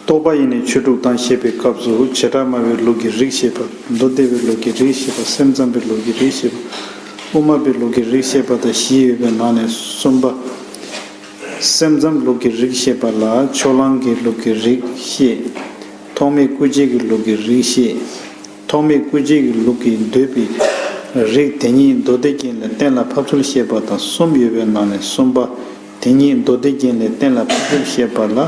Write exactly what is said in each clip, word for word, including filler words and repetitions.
རྟོག་པ་ཡེ་ནས་ཆོས་དྲུག་དང་ཞེས་པའི་སྐབས་སུ། བྱེ་བྲག་སྨྲ་བའི་ལུགས་ཀྱི་རིགས་ཞེས་པ། མདོ་སྡེ་པའི་ལུགས་ཀྱི་རིགས་ཞེས་པ། སེམས་ཙམ་པའི་ལུགས་ཀྱི་རིགས་ཞེས་པ། དབུ་མ་པའི་ལུགས་ཀྱི་རིགས་ཞེས་པ་དང་བཞི་ཡོད་པའི་ནང་ནས་གསུམ་པ། སེམས་ཙམ་ལུགས་ཀྱི་རིགས་ཞེས་པ་ལ་ཕྱོགས་གླང་གི་ལུགས་ཀྱི་རིགས་བཤད། ཐོགས་མེད་སྐུ་བྱེད་ཀྱི་ལུགས་ཀྱི་རིགས་བཤད། ཐོགས་མེད་སྐུ་བྱེད་ཀྱི་ལུགས་ཀྱིས་འདོད་པའི་རིགས་དེ་ཉིད་མདོ་སྡེ་རྒྱན་ལས་གཏན་ལ་ཕབ་ཚུལ་བཤད་པ་དང་གསུམ་ཡོད་པའི་ནང་ནས་གསུམ་པ། དེ་ཉིད་མདོ་སྡེ་རྒྱན་ལས་གཏན་ལ་ཕབ་ཚུལ་བཤད་པ་ལ།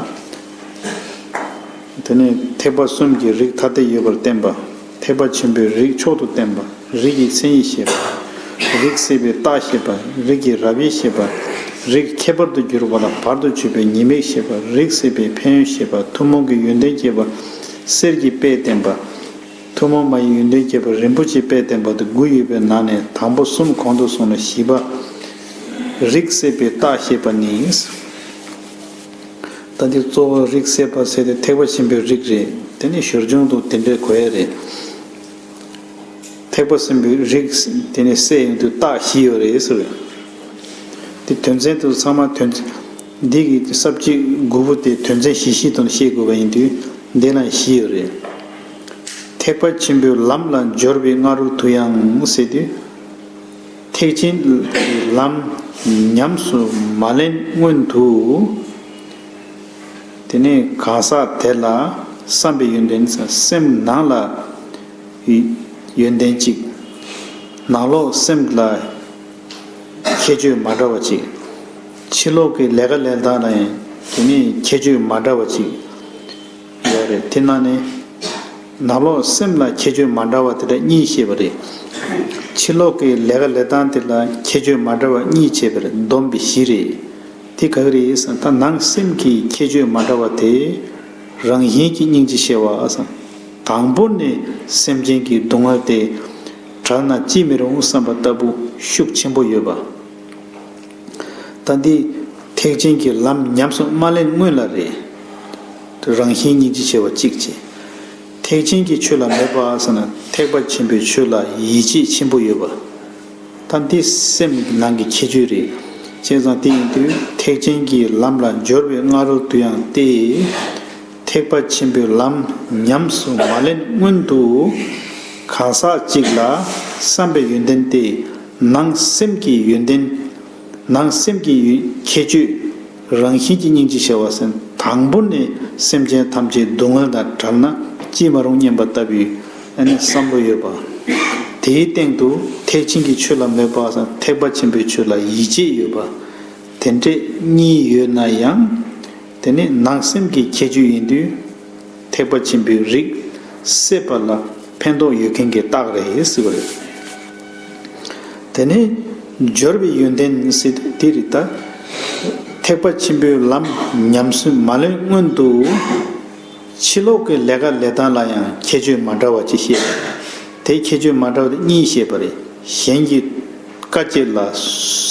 དེ་ནས་ཐེག་པ་གསུམ་གྱི་རིགས་ཐ་དད་ཡོད་པར་བསྟན་པ། ཐེག་པ་ཆེན་པོའི་རིགས་མཆོག་ཏུ་བསྟན་པ། རིགས་ཀྱི་མཚན་ཉིད་བཤད་པ། རིགས་སད་པའི་རྟགས་བཤད་པ། རིགས་ཀྱི་རབ་དབྱེ་བཤད་པ། རིགས་ཁྱད་པར་དུ་གྱུར་པ་ལ་བར་དུ་གཅོད་པའི་ཉེས་དམིགས་བཤད་པ། རིགས་སད་པའི་ཕན་ཡོན་བཤད་པ། ཐུན་མོང་གི་ཡོན་ཏན་བསྐྱེད་པ། གསེར་གྱི་དཔེས་བསྟན་པ། ཐུན་མོང་མ་ཡིན་ཡོན་ཏན་བསྐྱེད་པ་རིན་པོ་ཆེའི་དཔེས་བསྟན་པ་དེ་དགུ་ཡོད་པའི་ནང་ནས་དང་པོ་གསུམ་གོང་དུ་སོང་ནས་བཞི་པ། རིགས་སད་པའི་རྟགས་བཤད་པ་ནི། ད་འདིར་གཙོ་བོ་རིགས་སད་པ་ཟེར་ཏེ་ཐེག་པ་ཆེན་པོའི་རིགས་རེད། དེ་ནི་ཞོར་བྱུང་དུ་དེ་འདྲའི་གོ་ཡ་རེད། ཐེག་པ་ཆེན་པོའི་རིགས་དེ་ནི་སད་ཡོང་དུས་རྟགས་བཞི་ཡོད་རེད་ཟེར། དེ་དོན་ཚན་དུ་ཚང་མ་དོན་ཚན་འདི་གི་ས་བཅད་དགུ་པོ་དེ་དོན་ཚན་བཞི་བཞི་དང་བཤད་དགོས་པ་ཡིན་དུས་འདི་ལ་བཞི་ཡོད་རེད། ཐེག་པ་ཆེན་པོའི་ལམ་ལ་སྦྱོར་བའི་སྔ་རོལ་དུ་ཡང་ཟེར་དུས། ཐེག་ཆེན་གྱི་ལམ་ཉམས་སུ་མ་ལེན་སྔོན་དུ། དེ་ནས་གང་ཟག་དེ་ལ་བསམ་པའི་ཡོན་ཏན་སེམས་ནང་ལ་ཡོན་ཏན་གཅིག་ནང་ལོགས་སེམས་ལ་ཁྱད་ཆོས་མ་འདྲ་བ་གཅིག་ཕྱི་ལོགས་ཀྱི་ལས་ཀ་ལས་སྟངས་ལ་ཡང་དེ་ནས་ཁྱད་ཆོས་མ་འདྲ་བ་གཅིག་ཡོད་རེད། དེ་ནང་ནས་ནང་ལོགས་སེམས་ལ་ཁྱད་ཆོས་མ་འདྲ་བ་དེ་འདྲ་གཉིས་བཤད་པ་རེད། ཕྱི་ལོགས་ཀྱི་ལས་ཀ་ལས་སྟངས་དེ་ལ་ཁྱད་ཆོས་མ་འདྲ་བ་གཉིས་བྱས་པ་རེད། བསྡོམས་པས་བཞི་རེད། དེ་ག་གི་རེད་ཟེར་ན་ད་ནང་སེམས་ཀྱི་ཁྱད་ཆོས་མ་འདྲ་བ་དེ་རང་བཞིན་གྱིས་སྙིང་རྗེ་ཆེ་བ་ཟེར། དང་པོ་ནས་སེམས་ཅན་གྱི་སྡུག་བསྔལ་དེ་བྲལ་ན་ཅི་མི་རུང་བསམ་པ་ལྟ་བུ་ཤུགས་ཆེན་པོ་ཡོད་པ། ད་འདི་ཐེག་ཆེན་གྱི་ལམ་ཉམས་སུ་མ་ལེན་སྔོན་ལ་རེད། རང་བཞིན་སྙིང་རྗེ་ཆེ་བ་གཅིག་བྱས། ཐེག་ཆེན་གྱི་ཆོས་ལ་མོས་པ་ཟེར་ན་ཐེག་པ་ཆེན་པོའི་ཆོས་ལ་ཡིད་ཆེས་ཆེན་པོ་ཡོད་པ། ད་འདི་སེམས་ནང་གི་ཁྱད་ཆོས་རེད། བྱས་ཙང་དེ་ཡིན་དུས་ཐེག་ཆེན་གྱི་ལམ་ལ་སྦྱོར་བའི་སྔ་རོལ་དུ་ཡང་སྟེ། ཐེག་པ་ཆེན་པོའི་ལམ་ཉམས་སུ་མ་ལེན་སྔོན་དུ། གང་ཟག་གཅིག་ལ་བསམ་པའི་ཡོན་ཏན་ཏེ། ནང་སེམས་ཀྱི་ཡོན་ཏན། ནང་སེམས་ཀྱི་ཡོན་ཁྱད་ཆོས། རང་བཞིན་གྱིས་སྙིང་རྗེ་ཆེ་བ་ཟེར་དང་པོ་ནས་སེམས་ཅན་ཐམས་ཅད་སྡུག་བསྔལ་དང་བྲལ་ན་ཅི་མ་རུང་སྙམ་པ་ལྟ་བུའི་ཨ་ནི་བསམ་བློ་ཡོད་པ། དེའི་སྟེང་དུ་ཐེག་ཆེན་གྱི་ཆོས་ལ་མོས་པ་ཟེར་ཐེག་པ་ཆེན་པོའི་ཆོས་ལ་ཡིད་ཆེས་ཡོད་པ། དེ་འདྲས་གཉིས་ཡོད་ན་ཡང་། དེ་ནི་ནང་སེམས་ཀྱི་ཁྱད་ཆོས་ཡིན་དུས། ཐེག་པ་ཆེན་པོའི་རིགས་སད་པ་ལ་ཕན་ཐོགས་ཡོད་མཁན་གྱི་རྟགས་རེད་ཟེར་བ་རེད། དེ་ནས་སྦྱོར་བའི་ཡོན་ཏན་ཟེར་དེ་རེད་ད། ཐེག་པ་ཆེན་པོའི་ལམ་ཉམས་སུ་མ་ལེན་སྔོན་དུ། ཕྱི་ལོགས་ཀྱི་ལས་ཀ་ལས་སྟངས་ལ་ཡང་ཁྱད་ཆོས་མ་འདྲ་བ་ཅིག་བཤད། དེ་ཁྱད་ཆོས་མ་འདྲ་བ་དེ་གཉིས་བཤད་པ་རེད། གཞན་གྱི་དཀའ་སྤྱད་ལ་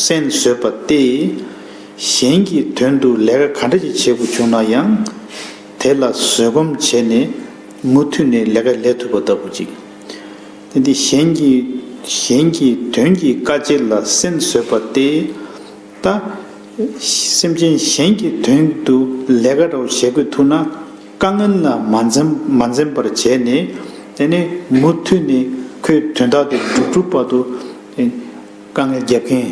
སོན་བཟོད་པ་སྟེ། གཞན་གྱི་དོན་དུ་ལས་ཀ་ག་འདྲ་ཅིག་བྱེད་དགོས་བྱུང་ན་ཡང་། དེ་ལ་བཟོད་སྒོམ་བྱས་ནས་མུ་མཐུད་ནས་ལས་ཀ་ལས་ཐུབ་པ་ལྟ་བུ་ཅིག་དེ་འདི་གཞན་གྱི་གཞན་གྱི་དོན་གྱི་དཀའ་སྤྱད་ལ་སོན་བཟོད་པ་སྟེ། ད་སེམས་ཅན་གཞན་གྱི་དོན་དུ་ལས་ཀ་འདྲ་བོ་བྱེད་དགོས་ཐུག་ན་དཀའ་ངལ་ལ་མ་འཛེམ་མ་འཛེམ་པར་བྱས་ནས་དེ་ནས་མུ་མཐུད་ནས་ཁོའི་དོན་དག་དེ་འགྲུབ་འགྲུབ་བར་དུ་དཀའ་ངལ་རྒྱབ་མཁན།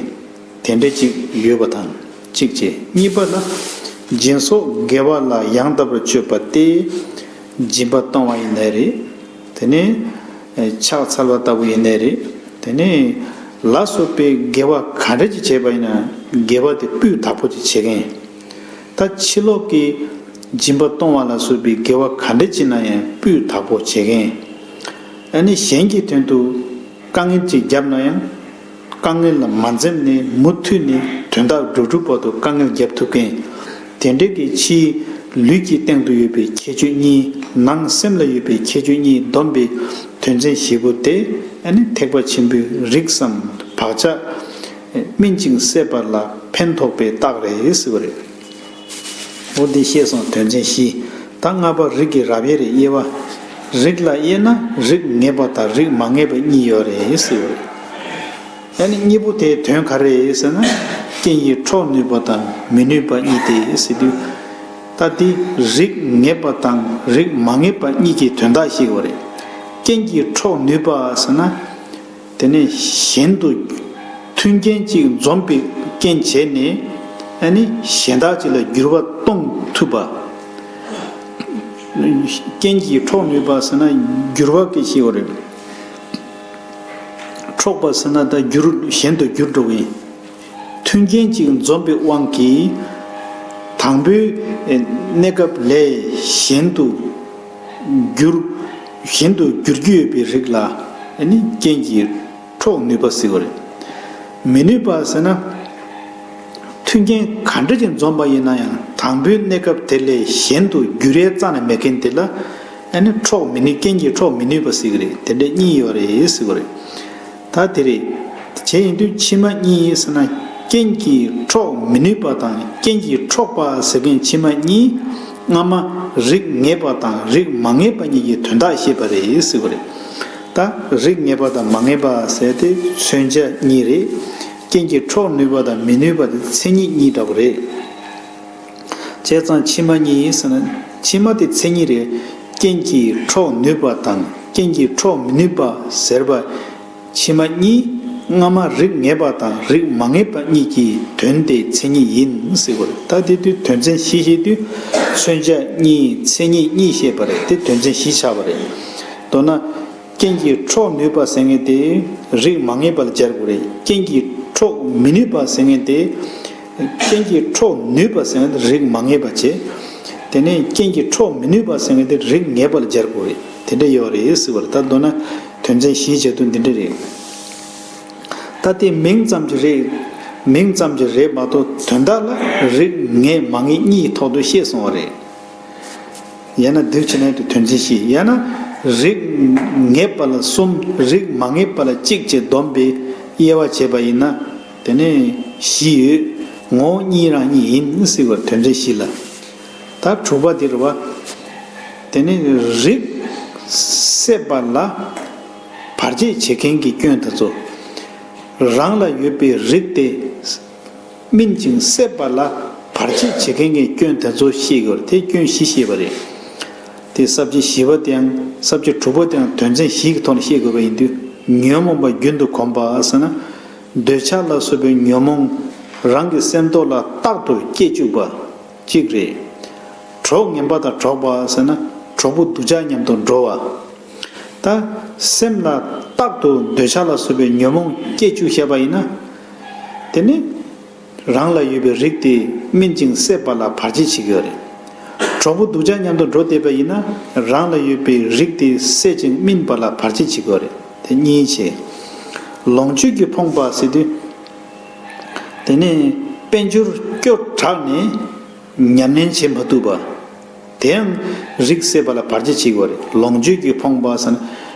དེ་འདྲ་ཅིག་ཡོད་པ་དང་གཅིག་བྱས། གཉིས་པ་ལ་སྦྱིན་སོགས་དགེ་བ་ལ་ཡང་དག་པར་སྤྱོད་པ་སྟེ། སྦྱིན་པ་གཏོང་བ་ཡིན་ནའི་རེད། དེ་ནས་ཕྱག་འཚལ་བ་ལྟ་བུ་ཡིན་ནའི་རེད། དེ་ནས་ལ་སོགས་པའི་དགེ་བ་ག་འདྲ་ཅིག་བྱས་པ་ཡིན་ན་དགེ་བ་དེ་སྤུས་དག་པོ་ཅིག་བྱེད་མཁན། ད་ཕྱི་ལོགས་ཀྱི་སྦྱིན་པ་གཏོང་བ་ལ་སོགས་པའི་དགེ་བ་ག་འདྲ་ཅིག་ན་ཡང་སྤུས་དག་པོ་བྱེད་མཁན། ཨ་ནི་གཞན་གྱི་དོན་དུ་དཀའ་ངལ་ཅིག་བརྒྱབ་ན་ཡང་། དཀའ་ངལ་ལ་མ་འཛེམས་ནས་མུ་མཐུད་ནས་དོན་དག་འགྲུབ་འགྲུབ་བར་དུ་དཀའ་ངལ་རྒྱབ་ཐུབ་མཁན། དེ་འདྲ་གི་ཕྱིའི་ལུས་ཀྱི་སྟེང་དུ་ཡོད་པའི་ཁྱད་ཆོས་གཉིས། ནང་སེམས་ལ་ཡོད་པའི་ཁྱད་ཆོས་གཉིས་བསྡོམས་པའི་དོན་ཚན་བཞི་པོ་དེ་ཨ་ནི་ཐེག་པ་ཆེན་པོའི་རིགས་སམ་བག་ཆགས་སྨིན་ཅིང་སད་པ་ལ་ཕན་ཐོགས་པའི་རྟགས་རེད་ཟེར་བ་རེད། འོ་འདི་བཤད་སོང་དོན་ཚན་བཞི། ད་ལྔ་པ་རིགས་ཀྱི་རབ་དབྱེ་རེད། དབྱེ་བ། རིགས་ལ་དབྱེ་ན་རིགས་ངེས་པ་དང་རིགས་མ་ངེས་པ་གཉིས་ཡོད་རེད་ཟེར་བ་རེད། ཨ་ནི་གཉིས་པོ་དེའི་དོན་ག་རེ་རེད་ཟེར་ན། རྐྱེན་གྱིས་འཕྲོག་ནུས་པ་དང་མི་ནུས་པ་གཉིས་ཏེ་ཟེར་དུས། ད་དེ་རིགས་ངེས་པ་དང་རིགས་མ་ངེས་པ་གཉིས་ཀྱི་དོན་དག་ཤེས་དགོས་རེད། རྐྱེན་གྱིས་འཕྲོག་ནུས་པ་ཟེར་ན། དེ་ནས་གཞན་དུ་མཐུན་རྐྱེན་གཅིག་འཛོམས་པའི་རྐྱེན་བྱས་ནས་ཨ་ནི་གཞན་དག་ཅིག་ལ་འགྱུར་བ་གཏོང་ཐུབ་པ། རྐྱེན་གྱིས་འཕྲོག་ནུས་པ་ཟེར་ན་འགྱུར་བ་སྐད་ཤེས་དགོས་རེད། འཕྲོག་པ་ཟེར་ན་ད་འགྱུར་གཞན་དུ་འགྱུར་འགྲོ་གི་ཡིན། མཐུན་རྐྱེན་གཅིག་འཛོམས་པའི་དབང་གིས། དང་པོའི་གནས་སྐབས་ལས་གཞན་དུ་འགྱུར། གཞན་དུ་འགྱུར་རྒྱུ་ཡོད་པའི་རིགས་ལ་ཨ་ནི་རྐྱེན་གྱིས་འཕྲོག་ནུས་པ་ཟེར་བ་རེད། མི་ནུས་པ་ཟེར་ན། མཐུན་རྐྱེན་ག་འདྲ་ཅིག་འཛོམས་པ་ཡིན་ན་ཡང་དང་པོའི་གནས་སྐབས་དེ་ལས་གཞན་དུ་འགྱུར་ཡས་རྩ་ནས་མེད་མཁན་དེ་ལ་ཨ་ནི་འཕྲོག་མི་ནུས། རྐྱེན་གྱིས་འཕྲོག་མི་ནུས་པ་ཟེར་གི་རེད། དེ་འདྲ་གཉིས་ཡོད་རེད་ཟེར་གི་རེད། ད་དེ་རེད། བྱས་ཡིན་དུས་ཕྱི་མ་གཉིས་ཟེར་ན། རྐྱེན་གྱིས་འཕྲོག་མི་ནུས་པ་དང་རྐྱེན་གྱིས་འཕྲོག་པ་ཟེར་མཁན་ཕྱི་མ་གཉིས། སྔ་མ་རིགས་ངེས་པ་དང་རིགས་མ་ངེས་པ་གཉིས་ཀྱི་དོན་དག་བཤད་པ་རེད་ཟེར་བ་རེད། ད་རིགས་ངེས་པ་དང་མ་ངེས་པ་ཟེར་དེ་མཚོན་བྱ་གཉིས་རེད། རྐྱེན་གྱིས་འཕྲོག་ནུས་པ་དང་མི་ནུས་པ་དེ་མཚན་ཉིད་གཉིས་འདྲ་པོ་རེད། བྱས་ཙང་ཕྱི་མ་གཉིས་ཟེར་ན། ཕྱི་མ་དེ་མཚན་ཉིད་རེད། རྐྱེན་གྱིས་འཕྲོག་ནུས་པ་དང་རྐྱེན་གྱིས་འཕྲོག་མི་ནུས་པ་ཟེར་བ། ཕྱི་མ་གཉིས། སྔ་མ་རིགས་ངེས་པ་དང་རིགས་མ་ངེས་པ་གཉིས་ཀྱི་དོན་དེ་མཚན་ཉིད་ཡིན་ཟེར་བ་རེད། ད་དེ་དུས་དོན་ཚན་བཞི་བཤད་དུས་མཚོན་བྱ་གཉིས་མཚན་ཉིད་གཉིས་བཤད་པ་རེད། དེ་དོན་ཚན་བཞི་ཆགས་པ་རེད། མདོར་ན། རྐྱེན་གྱིས་འཕྲོག་ནུས་པ་ཟེར་མཁན་དེ་རིགས་མ་ངེས་པ་ལ་སྦྱར་དགོས་རེད། རྐྱེན་གྱིས་འཕྲོག་མི་ནུས་པ་ཟེར་མཁན་དེ། རྐྱེན་གྱིས་འཕྲོག་ནུས་པ་ཟེར་མཁན་དེ་རིགས་མ་ངེས་པ་བྱས། དེ་ནས་རྐྱེན་གྱིས་འཕྲོག་མི་ནུས་པ་ཟེར་མཁན་དེ་རིགས་ངེས་པ་ལ་སྦྱར་དགོས་རེད། དེ་འདྲ་ཡོད་རེད་ཟེར་བ་རེད། ད་མདོར་ན་དོན་ཚན་བཞིའི་བྱེད་དོན་འདི་འདྲ་རེད། ད་དེ་མིང་ཙམ་གྱི་རེད། མིང་ཙམ་གྱི་རེད་མ་གཏོགས་དོན་དག་ལ་རིགས་ངེས་མ་ངེས་གཉིས་ཐོག་ཏུ་བཤད་སོང་བ་རེད། ཡང་ན་འདུག་བྱས་ན་དོན་ཚན་བཞི། ཡང་ན་རིགས་ངེས་པ་ལ་གསུམ། རིགས་མ་ངེས་པ་ལ་གཅིག་བཅས་བསྡོམས་པའི་དབྱེ་བ་བྱས་པ་ཡིན་ན། དེ་ནས་བཞི་ཡོད། ངོ་བོ་གཉིས་རང་གཉིས་ཡིན་ཟེར་བ་དོན་ཚན་བཞི་ལ། ད་དྲུག་པ་འདི་རེད་བ། དེ་ནས་རིགས་སད་པ་ལ་བར་ཆད་བྱེད་མཁན་གྱི་སྐྱོན་དེ་ཚོ། རང་ལ་ཡོད་པའི་རིགས་དེ། སྨིན་ཅིང་སད་པ་ལ་བར་ཆད་བྱེད་མཁན་གྱི་སྐྱོན་དེ་ཚོ་ཤེས་དགོས་རེད། དེ་སྐྱོན་བཞི་ཤེས་པ་རེད། དེ་ས་བཅད་བཞི་པ་དེའང་ས་བཅད་དྲུག་པ་དེའང་དོན་ཚན་བཞི་གི་ཐོག་ནས་ཤེས་དགོས་པ་ཡིན་དུས། ཉོན་མོངས་པ་རྒྱུན་དུ་གོམས་པ་ཟེར་ན། འདོད་ཆགས་ལ་སོགས་པའི་ཉོན་མོངས་རང་གི་སེམས་ཐོག་ལ་རྟག་ཏུ་སྐྱེ་བཅུག་པ་གཅིག་རེད། གྲོགས་ངན་པ་དང་གྲོགས་པ་ཟེར་ན་གྲོགས་པོ་སྡུག་ཅག་མཉམ་དུ་འགྲོ་བ། ད་སེམས་ལ་རྟག་ཏུ་འདོད་ཆགས་ལ་སོགས་པའི་ཉོན་མོངས་སྐྱེ་བཅུག་བཞག་པ་ཡིན་ན། དེ་ནི་རང་ལ་ཡོད་པའི་རིགས་དེ་སྨིན་ཅིང་སད་པ་ལ་བར་ཆད་བྱེད་ཀྱི་ཡོད་རེད། གྲོགས་པོ་སྡུག་ཅག་མཉམ་དུ་འགྲོ་བསྡད་པ་ཡིན་ན་རང་ལ་ཡོད་པའི་རིགས་དེ་སད་ཅིང་སྨིན་པ་ལ་བར་ཆད་བྱེད་ཀྱི་ཡོད་རེད། དེ་གཉིས་བྱས། ལོངས་སྤྱོད་ཀྱིས་ཕོངས་པ་ཟེར་དུས། དེ་ནས་དཔལ་འབྱོར་སྐྱོ་དྲགས་ནས། ཉམས་ལེན་བྱེད་མ་ཐུབ་པ། དེའང་རིགས་སད་པ་ལ་བར་ཆད་བྱེད་ཀྱི་ཡོད་རེད། ལོངས་སྤྱོད་ཀྱིས་ཕོངས་པ་ཟེར་ན།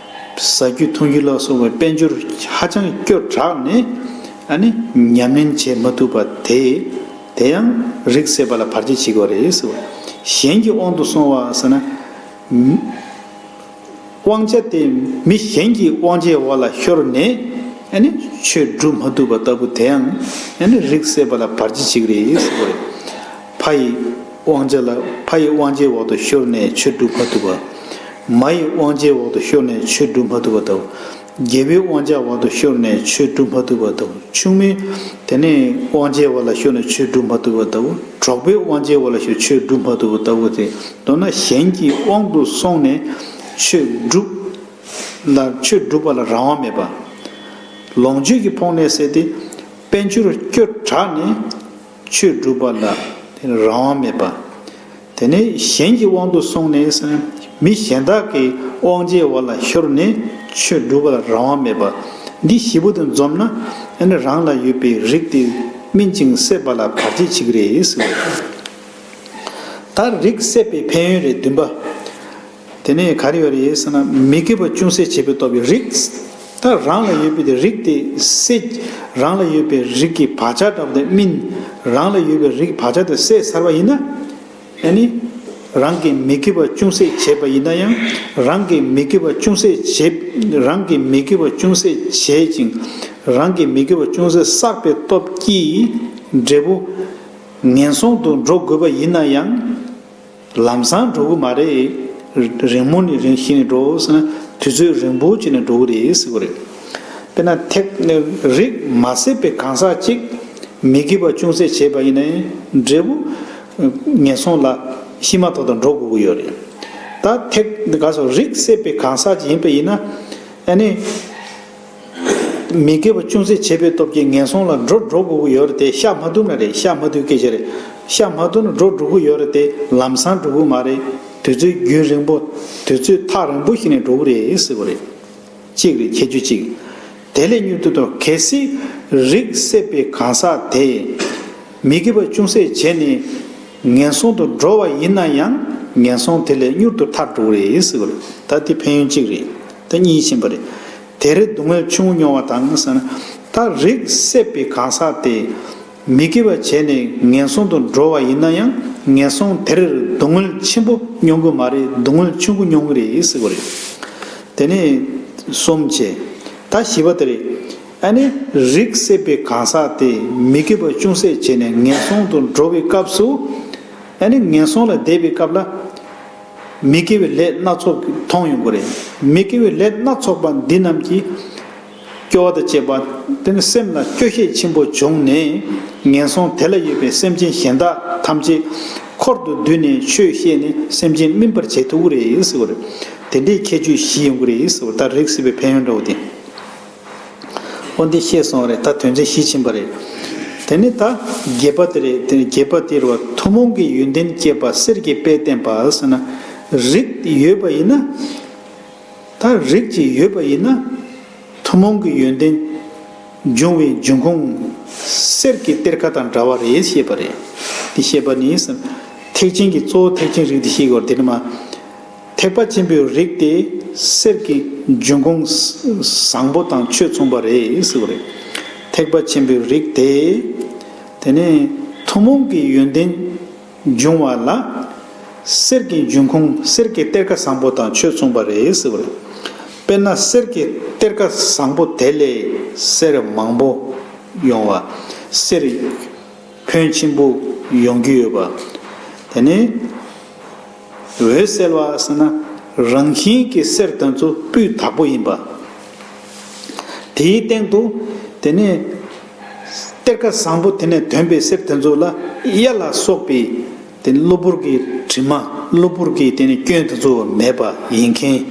ཟ་རྒྱུ་འཐུང་རྒྱུ་ལ་སོགས་པའི་དཔལ་འབྱོར་ཧ་ཅང་སྐྱོ་དྲགས་ནས། ཨ་ནི་ཉམས་ལེན་བྱེད་མ་ཐུབ་པ་དེ། དེ་ཡང་རིགས་སད་པ་ལ་བར་ཆད་བྱེད་ཀྱི་ཡོད་རེད་ཟེར་བ། གཞན་གྱི་དབང་དུ་སོང་བ་ཟེར་ན། དབང་ཆ་དེ་མི་གཞན་གྱི་དབང་ཆའི་འོག་ལ་ཤོར་ནས། ཨ་ནི་ཆོས་སྒྲུབ་མ་ཐུབ་པ་ལྟ་བུ་དེའང་ཨ་ནི་རིགས་སད་པ་ལ་བར་ཆད་བྱེད་ཀྱི་རེད་ཟེར་བ་རེད། ཕ་ཡི་དབང་ཆ་ལ། ཕ་ཡི་དབང་ཆའི་འོག་ཏུ་ཤོར་ནས་ཆོས་སྒྲུབ་མ་ཐུབ་པ། མ་ཡི་དབང་ཆའི་འོག་ཏུ་ཤོར་ནས་ཆོས་སྒྲུབ་མ་ཐུབ་པ་ལྟ་བུ། རྒྱལ་པོའི་དབང་ཆའི་འོག་ཏུ་ཤོར་ནས་ཆོས་སྒྲུབ་མ་ཐུབ་པ་ལྟ་བུ། ཆུང་མའི་དེ་ནས་དབང་ཆའི་འོག་ལ་ཤོར་ནས་ཆོས་སྒྲུབ་མ་ཐུབ་པ་ལྟ་བུ། གྲོགས་པོའི་དབང་ཆའི་འོག་ལ་ཤོར་ཆོས་སྒྲུབ་མ་ཐུབ་པ་ལྟ་བུ་སྟེ། མདོར་ན་གཞན་གྱི་དབང་དུ་སོང་ནས་ཆོས་སྒྲུབ་ལ། ཆོས་སྒྲུབ་པ་ལ་རང་དབང་མེད་པ། ལོངས་སྤྱོད་ཀྱིས་ཕོངས་ནས་ཟེར་ཏེ། དཔལ་འབྱོར་སྐྱོ་དྲགས་ནས་ཆོས་སྒྲུབ་པ་ལ་རང་དབང་མེད་པ། དེ་ནས་གཞན་གྱི་དབང་དུ་སོང་ནས་ཟེར་ན། མི་གཞན་དག་གི་དབང་ཆའི་འོག་ལ་ཤོར་ནས་ཆོས་སྒྲུབ་པ་ལ་རང་དབང་མེད་པ། འདི་བཞི་པོ་དེ་འཛོམས་ན། ཨ་ནི་རང་ལ་ཡོད་པའི་རིགས་དེ་སྨིན་ཅིང་སད་པ་ལ་བར་ཆད་བྱེད་ཀྱི་རེད་ཟེར་བ་རེད། ད་རིགས་སད་པའི་ཕན་ཡོན་རེད། བདུན་པ། དེ་ནས་ག་རེ་ཡོད་རེད་ཟེར་ན། མི་དགེ་བ་ཅུང་ཟད་བྱེད་པའི་སྟོབས་ཀྱིས་རིགས། ད་རང་ལ་ཡོད་པའི་དེ་རིགས་དེ་སད། རང་ལ་ཡོད་པའི་རིགས་ཀྱི་བག་ཆགས་འདྲ་པོ་དེ་སྨིན། རང་ལ་ཡོད་པའི་རིགས་བག་ཆགས་དེ་སད་ཚར་བ་ཡིན་ན། ཨ་ནི། རང་གི་མི་དགེ་བ་ཅུང་ཟད་བྱས་པ་ཡིན་ན་ཡང་། རང་གི་མི་དགེ་བ་ཅུང་ཟད་བྱས། རང་གི་མི་དགེ་བ་ཅུང་ཟད་བྱས་ཅིང་། རང་གི་མི་དགེ་བ་ཅུང་ཟད་བསགས་པའི་སྟོབས་ཀྱིས་འབྲས་བུ་ངན་སོང་དུ་འགྲོ་དགོས་པ་ཡིན་ན་ཡང་། ལམ་སང་འགྲོ་གི་མ་རེད། རིང་མོ་ནས་རིང་ཞིག་ནས་འགྲོ་ཟེར་ན་དུས་ཚོད་རིང་པོ་ཅིག་ནས་འགྲོ་གི་རེད་ཟེར་གི་རེད། དཔེར་ན་ཐེག་རིགས་མ་སད་པའི་གང་ཟག་ཅིག་མི་དགེ་བ་ཅུང་ཟད་བྱས་པ་ཡིན་ན་འབྲས་བུ་ངན་སོང་ལ་ཤི་མ་ཐག་ཏུ་འགྲོ་དགོས་ཀྱི་ཡོད་རེད། ད་ཐེག་ག་སོ་རིགས་སད་པའི་གང་ཟག་ཅིག་ཡིན་པ་ཡིན་ན་ཨ་ནི། མི་དགེ་བ་ཅུང་ཟད་བྱས་པའི་སྟོབས་ཀྱིས་ངན་སོང་ལ་འགྲོ་འགྲོ་དགོས་ཀྱི་ཡོད་རེད་དེ། ཤ་མ་བཏུབ་ན་རེད། ཤ་མ་བཏུབ་སྐད་ཆ་རེད། ཤ་མ་བཏུབ་ན་འགྲོ་འགྲོ་གི་ཡོད་རེད་དེ། ལམ་སང་འགྲོ་གི་མ་རེད། དུས་ཚོད་རྒྱུན་རིང་པོ། དུས་ཚོད་ཐག་རིང་པོ་ཞིག་ནས་འགྲོ་གི་རེད་ཟེར་བ་རེད། གཅིག་རེད། ཁྱད་ཆོས་གཅིག་དེ་ལས་མྱུར་དུ་དོ། གལ་སྲིད་རིགས་སད་པའི་གང་ཟག་དེ་མི་དགེ་བ་ཅུང་ཟད་བྱས་ནས་ངན་སོང་དུ་འགྲོ་བ་ཡིན་ན་ཡང་ངན་སོང་དེ་ལས་མྱུར་དུ་ཐར་འགྲོ་གི་རེད་ཟེར་བ་རེད། ད་དེ་ཕན་ཡོན་གཅིག་རེད། ད་གཉིས་ཕྱིན་པ་རེད། དེར་སྡུག་བསྔལ་ཆུང་ངུ་མྱོང་བ་དང་ཟེར་ན། ད་རིགས་སད་པའི་གང་ཟག་དེ་མི་དགེ་བ་བྱས་ནས་ངན་སོང་དུ་འགྲོ་བ་ཡིན་ན་ཡང་ངན་སོང་དེར་སྡུག་བསྔལ་ཆེན་པོ་མྱོང་གི་མ་རེད། སྡུག་བསྔལ་ཆུང་ངུ་མྱོང་གི་རེད་ཟེར་བ་རེད། དེ་ནས་གསུམ་བྱས། ད་བཞི་པ་དེ་རེད། ཨ་ནི་རིགས་སད་པའི་གང་ཟག་དེ་མི་དགེ་བ་ཅུང་ཟད་བྱས་ནས་ངན་སོང་དུ་འགྲོ་བའི་སྐབས་སུ། ཨ་ནི་ངན་སོང་ལ་བསྡད་པའི་སྐབས་ལ། མི་དགེ་བའི་ལས་སྣ་ཚོགས་མཐོང་ཡོང་གི་རེད། མི་དགེ་བའི་ལས་སྣ་ཚོགས་པ་འདི་རྣམས་ཀྱིས་སྐྱོ་བ་དང་བཅས་པ། དེ་ནི་སེམས་ལ་སྐྱོ་ཤས་ཆེན་པོ་བྱུང་ནས་ངན་སོང་དེ་ལ་ཡོད་པའི་སེམས་ཅན་གཞན་དག་ཐམས་ཅད་འཁོར་དུ་འདུས་ནས་ཆོས་བཤད་ནས་སེམས་ཅན་སྨིན་པར་བྱེད་ཐུབ་ཀྱི་རེད་ཟེར་བ་རེད། དེ་འདྲའི་ཁྱད་ཆོས་བཞི་ཡོང་གི་རེད་ཟེར་བ། ད་རིགས་སད་པའི་ཕན་ཡོན་འདྲ་བོ་དེ། འོ་འདི་ཤེས་སོང་རེད། ད་དོན་ཚན་བཞི་ཕྱིན་པ་རེད། དེ་ནི་ད་བརྒྱད་པ་དེ་རེད། དེ་ནི་བརྒྱད་པ་དེ་རེད་བ། ཐུན་མོང་གི་ཡོན་ཏན་བསྐྱེད་པ་གསེར་གྱི་དཔལ་བསྟན་པ་ཟེར་ན། རིགས་ཡོད་པ་ཡིན་ན། ད་རིགས་ཅིག་ཡོད་པ་ཡིན་ན། ཐུན་མོང་གི་ཡོན་ཏན་འབྱུང་བའི་འབྱུང་ཁུངས་གསེར་གྱི་གཏེར་ཁ་དང་འདྲ་བ་རེད་ཞེས་པ་རེད། དེ་བཤད་པ་ནི་ཐེག་ཆེན་གྱི་གཙོ་བོ་ཐེག་ཆེན་རིགས་དེ་ཤེས་དགོས་དེ་ནི་མ། ཐེག་པ་ཆེན་པོའི་རིགས་དེ་གསེར་གྱི་འབྱུང་ཁུངས་བཟང་པོ་དང་ཆོས་མཚུངས་པ་རེད་ཟེར་བ་རེད། ཐེག་པ་ཆེན་པོའི་རིགས་དེ། དེ་ནས་ཐུན་མོང་གི་ཡོན་ཏན་འབྱུང་བ་ལ། གསེར་གྱི་འབྱུང་ཁུངས་གསེར་གྱི་གཏེར་ཁ་བཟང་པོ་དང་ཆོས་མཚུངས་པ་རེད་ཟེར་བ་རེད། དཔེར་ན་གསེར་གྱི་གཏེར་ཁ་བཟང་པོ་དེ་ལས་གསེར་མང་པོ་ཡོང་བ། གསེར་ཕོན་ཆེན་པོ་ཡོང་རྒྱུ་ཡོད་པ། དེ་ནས་འོད་གསལ་བ་ཟེར་ན་རང་བཞིན་གྱི་གསེར་དེ་ཚོ་སྤུས་དག་པོ་ཡིན་པ། དེའི་སྟེང་དུ་དེ་ནས་གཏེར་ཁ་བཟང་པོ་དེ་ནས་ཐོན་པའི་གསེར་དེ་ཚོ་ལ་གཡའ་ལ་སོགས་པའི་དེ་ནས་གློ་བུར་གྱི་དྲི་མ། གློ་བུར་གྱི་དེ་ནས་སྐྱོན་དེ་ཚོ་མེད་པ་ཡིན་མཁན།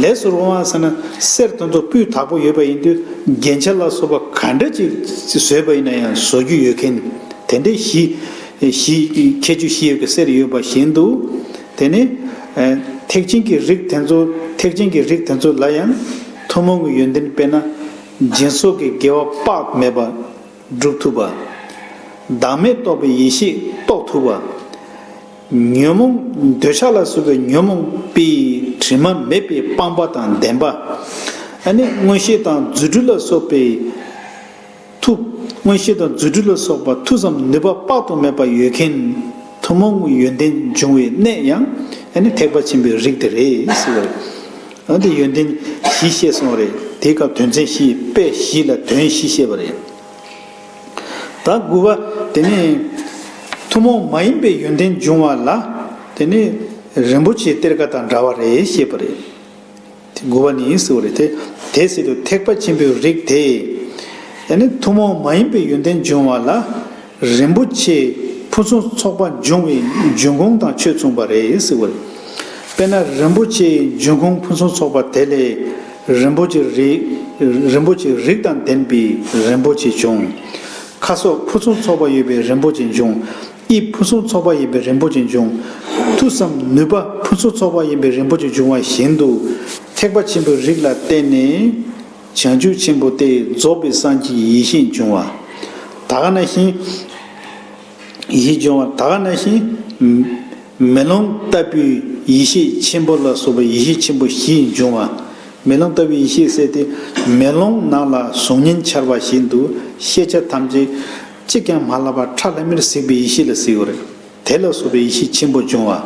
ལས་སུ་རུང་བ་ཟེར་ན་གསེར་དེ་ཚོ་སྤུས་དག་པོ་ཡོད་པ་ཡིན་དུས་རྒྱན་ཆ་ལ་སོགས་པ་ག་འདྲ་ཅིག་བཟོས་པ་ཡིན་ན་ཡང་བཟོ་རྒྱུ་ཡོད་མཁན། དེ་འདྲའི་བཞི་བཞི་ཁྱད་ཆོས་བཞི་ཡོད་པའི་གསེར་ཡོད་པ་བཞིན་དུ། དེ་ནི་ཐེག་ཆེན་གྱི་རིགས་དེ་ཚོ། ཐེག་ཆེན་གྱི་རིགས་དེ་ཚོ་ལ་ཡང་ཐུན་མོང་གི་ཡོན་ཏན་དཔེར་ན་སྦྱིན་སོགས་ཀྱི་དགེ་བ་དཔག་མེད་པ་སྒྲུབ་ཐུབ་པ། བདག་མེད་རྟོགས་པའི་ཡེ་ཤེས་རྟོགས་ཐུབ་པ། ཉོན་མོངས་འདོད་ཆགས་ལ་སོགས་པའི་ཉོན་མོངས་པའི་དྲི་མ་མེད་པའི་སྤངས་པ་དང་ལྡན་པ། ཨ་ནི་མངོན་ཤེས་དང་རྫུ་འཕྲུལ་ལ་སོགས་པའི་མཐུ། མངོན་ཤེས་དང་རྫུ་འཕྲུལ་ལ་སོགས་པ་མཐུ་ཙམ་ནུས་པ་དཔག་ཏུ་མེད་པ་ཡོད་མཁན། ཐུན་མོང་གི་ཡོན་ཏན་འབྱུང་བའི་གནས་ཡང་ཨ་ནི་ཐེག་པ་ཆེན་པོའི་རིགས་དེ་རེད་ཟེར་བ་རེད། ཨ་འདི་ཡོན་ཏན་བཞི་བཤད་སོང་བ་རེད། དེའི་སྐབས་དོན་ཚན་བཞི། དཔེ་བཞི་ལ་དོན་བཞི་བཤད་པ་རེད། ད་དགུ་པ་དེ་ནི་ཐུན་མོང་མ་ཡིན་པའི་ཡོན་ཏན་འབྱུང་བ་ལ་དེ་ནི་རིན་པོ་ཆེའི་གཏེར་ཁ་དང་འདྲ་བ་རེད་ཞེས་པ་རེད། དེ་དགུ་པ་ནི་ཟེར་བ་རེད་དེ། དེ་ཟེར་དུས་ཐེག་པ་ཆེན་པོའི་རིགས་དེ་ཡང་ནི་ཐུན་མོང་མ་ཡིན་པའི་ཡོན་ཏན་འབྱུང་བ་ལ་རིན་པོ་ཆེ་ཕུན་སུམ་ཚོགས་པ་འབྱུང་བའི་འབྱུང་ཁུངས་དང་ཆོས་མཚུངས་པ་རེད་ཟེར་བ་རེད། དཔེར་ན་རིན་པོ་ཆེའི་འབྱུང་ཁུངས་ཕུན་སུམ་ཚོགས་པ་དེ་ལས་རིན་པོ་ཆེ་རིགས། རིན་པོ་ཆེའི་རིགས་དང་ལྡན་པའི་རིན་པོ་ཆེ་འབྱུང་། ཁ་སོགས་ཕུན་སུམ་ཚོགས་པ་ཡོད་པའི་རིན་པོ་ཆེ་འབྱུང་། དབྱིབས་ཕུན་སུམ་ཚོགས་པ་ཡིན་པའི་རིན་པོ་ཆེ་འབྱུང་། མཐུ་ཙམ་ནུས་པ་ཕུན་སུམ་ཚོགས་པ་ཡིན་པའི་རིན་པོ་ཆེ་འབྱུང་བ་བཞིན་དུ། ཐེག་པ་ཆེན་པོའི་རིགས་ལ་བརྟེན་ནས་བྱང་ཆུབ་ཆེན་པོ་སྟེ་རྫོགས་པའི་སངས་རྒྱས་ཡེ་ཤེས་འབྱུང་བ། ད་ག་ནང་བཞིན། ཡེ་ཤེས་འབྱུང་བ། ད་ག་ནང་བཞིན། མེ་ལོང་ལྟ་བུའི་ཡེ་ཤེས་ཆེན་པོ་ལ་སོགས་པའི་ཡེ་ཤེས་ཆེན་པོ་བཞི་འབྱུང་བ། མེ་ལོང་ལྟ་བུའི་ཡེ་ཤེས་ཟེར་ཏེ། མེ་ལོང་ནང་ལ་གཟུགས་བརྙན་འཆར་བ་བཞིན་དུ་ཤེས་བྱ་ཐམས་ཅད་གཅིག་ཀྱང་མ་བརླག་པར་ཁྲ་ལྷམ་མེར་གཟིགས་པའི་ཡེ་ཤེས་ལ་ཟེར་བ་རེད། དེ་ལ་སོགས་པའི་ཡེ་ཤེས་ཆེན་པོ་འབྱུང་བ།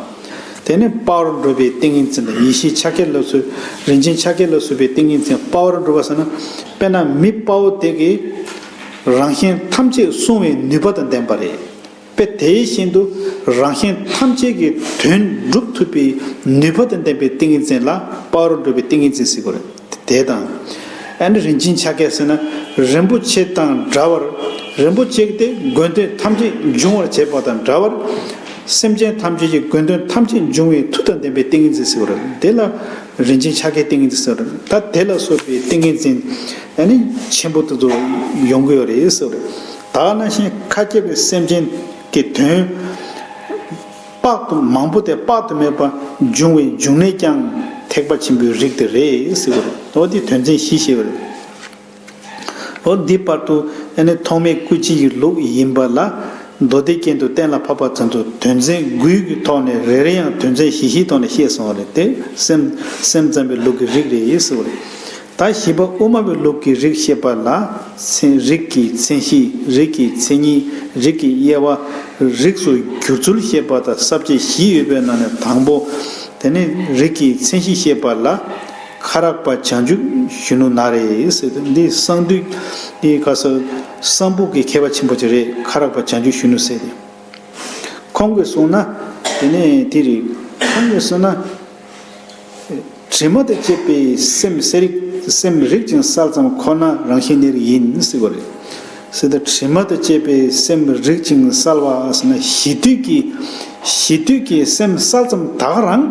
དེ་ནི་དཔའ་བར་འགྲོ་བའི་ཏིང་ངེ་འཛིན་དང་ཡེ་ཤེས་ཕྱག་རྒྱ་ལ་སོགས། རིན་ཆེན་ཕྱག་རྒྱ་ལ་སོགས་པའི་ཏིང་ངེ་འཛིན། དཔའ་བར་འགྲོ་བ་ཟེར་ན། དཔེར་ན་མི་དཔའ་བོ་དེ་གིས་རང་གཞན་ཐམས་ཅད་བསྲུང་བའི་ནུས་པ་དང་ལྡན་པ་རེད། དཔེ་དེ་བཞིན་དུ་རང་གཞན་ཐམས་ཅད་ཀྱི་དོན་སྒྲུབ་ཐུབ་པའི་ནུས་པ་དང་ལྡན་པའི་ཏིང་ངེ་འཛིན་ལ་དཔའ་བར་འགྲོ་བའི་ཏིང་ངེ་འཛིན་ཟེར་གྱི་ཡོད་རེད། དེ་དང་། ཨ་ནི་རིན་ཆེན་ཕྱག་རྒྱ་ཟེར་ན་རིན་པོ་ཆེ་དང་འདྲ་བར། རིན་པོ་ཆེ་དེ་དགོས་འདོད་ཐམས་ཅད་འབྱུང་བར་བྱེད་པ་དང་འདྲ་བར། སེམས་ཅན་ཐམས་ཅད་ཀྱི་དགོས་འདོད་ཐམས་ཅད་འབྱུང་བའི་མཐུ་དང་ལྡན་པའི་ཏིང་ངེ་འཛིན་ཟེར་གྱི་ཡོད་རེད། དེ་ལ་རིན་ཆེན་ཕྱག་རྒྱའི་ཏིང་ངེ་འཛིན་ཟེར་གྱི་ཡོད་རེད། ད་དེ་ལ་སོགས་པའི་ཏིང་ངེ་འཛིན་ཨ་ནི་ཆེན་པོ་དེ་ཚོ་ཡོང་གི་ཡོད་རེད་ཟེར་གྱི་ཡོད་རེད། ད་ག་ནང་བཞིན་ཁ་སྐྱེ་བའི་སེམས་ཅན་གྱི་དོན་དཔག་ཏུ་མང་པོ་སྟེ་དཔག་ཏུ་མེད་པ་འབྱུང་བའི་འབྱུང་གནས་ཀྱང་ཐེག་པ་ཆེན་པོའི་རིགས་དེ་རེད་ཟེར་གྱི་ཡོད་རེད། འོ་དེ་དོན་ཚན་བཞི་ཞེས་པ་རེད། འོ་འདི་བར་དུ་ཨ་ནི་ཐོགས་མེད་སྐུ་མཆེད་ཀྱི་ལུགས་ཡིན་པ་ལ། མདོ་སྡེ་རྒྱན་དུ་གཏན་ལ་ཕབ་པ་ཙམ་དུ་དོན་ཚན་དགུའི་གི་ཐོག་ནས་རེ་རེ་ཡང་དོན་ཚན་བཞི་བཞིའི་ཐོག་ནས་བཤད་སོང་བ་རེད་དེ། སེམས་སེམས་ཙམ་པའི་ལུགས་ཀྱི་རིགས་རེད་ཟེར་བ་རེད། ད་བཞི་པ་དབུ་མ་པའི་ལུགས་ཀྱི་རིགས་བཤད་པ་ལ། མཚན་རིགས་ཀྱི་མཚན་གཞི། རིགས་ཀྱི་མཚན་ཉིད། རིགས་ཀྱི་དབྱེ་བ། རིགས་སུ་གྱུར་ཚུལ་བཤད་པ་དང་ས་བཅད་བཞི་ཡོད་པའི་ནང་ནས་དང་པོ། དེ་ནི་རིགས་ཀྱི་མཚན་གཞི་བཤད་པ་ལ། ཁ་རག་པ་བྱང་ཆུབ་གཞོན་ནུ་ན་རེ་ཟེར་ཏེ། འདི་གསང་འདུས་ཀྱི་ག་ས་གསང་ཕུ་གི་མཁས་པ་ཆེན་པོ་ཅིག་རེད། ཁ་རག་པ་བྱང་ཆུབ་གཞོན་ནུ་ཟེར་ཏེ། ཁོང་གིས་གསུངས་ན། དེ་ནས་དེ་རེད། ཁོང་གིས་གསུངས་ན། དྲི་མ་དང་བཅས་པའི་སེམས་གསལ་རིག་སེམས་རིག་ཅིང་གསལ་ཙམ་ཁོ་ན་རང་བཞིན་གནས་རིགས་ཡིན་ཟེར་བ་རེད། ཟེར་ཏེ་དྲི་མ་དང་བཅས་པའི་སེམས་རིག་ཅིང་གསལ་བ་ཟེར་ན་གཞི་དུས་ཀྱི་གཞི་དུས་ཀྱི་སེམས་གསལ་ཙམ་ད་ག་རང་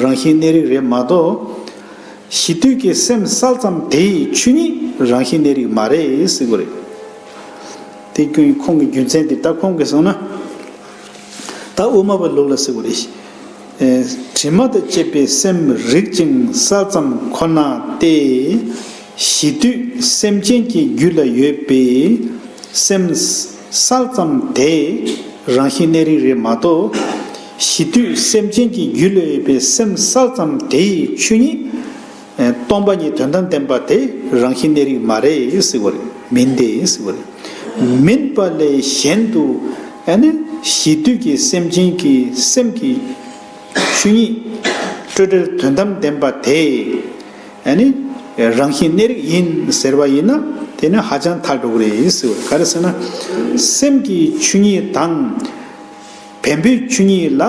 རང་བཞིན་གནས་རིགས་རེད་མ་གཏོགས། གཞི་དུས་ཀྱི་སེམས་གསལ་ཙམ་དེ་ཡི་ཆོས་ཉིད་རང་བཞིན་གནས་རིགས་མ་རེད་ཟེར་གྱི་རེད། དེ་ཀུན་ཁོང་གི་རྒྱུ་མཚན་དེ་ད་ཁོང་གིས་གསུངས་ན། ད་དབུ་མ་པའི་ལུགས་ལ་ཟེར་གྱི་རེད། ཨེ། དྲི་མ་དང་བཅས་པའི་སེམས་རིག་ཅིང་གསལ་ཙམ་ཁོ་ན་སྟེ། གཞི་དུས་སེམས་ཅན་གྱི་རྒྱུད་ལ་ཡོད་པའི་སེམས་གསལ་ཙམ་དེ་རང་བཞིན་གནས་རིགས་རེད་མ་གཏོགས། གཞི་དུས་སེམས་ཅན་གྱི་རྒྱུད་ལ་ཡོད་པའི་སེམས་གསལ་ཙམ་དེ་ཡི་ཆོས་ཉིད་སྟོང་པ་ཉིད་དོན་དམ་བདེན་པ་དེ་རང་བཞིན་གནས་རིགས་མ་རེད་ཟེར་བ་རེད། མིན་ཏེ་ཟེར་བ་རེད། མིན་པ་ལས་གཞན་དུ་ཨ་ནི་གཞི་དུས་ཀྱི་སེམས་ཅན་གྱི་སེམས་ཀྱི་ཆོས་ཉིད་སྤྲོས་བྲལ་དོན་དམ་བདེན་པ་དེ་ཨ་ནི་རང་བཞིན་གནས་རིགས་ཡིན་ཟེར་བ་ཡིན་ན། དེ་ནི་ཧ་ཅང་ཐལ་འགྲོ་གི་རེད་ཟེར་བ་རེད། ག་རེ་ཟེར་ན། སེམས་ཀྱི་ཆོས་ཉིད་དང་བེམ་པོའི་ཆོས་ཉིད་ལ་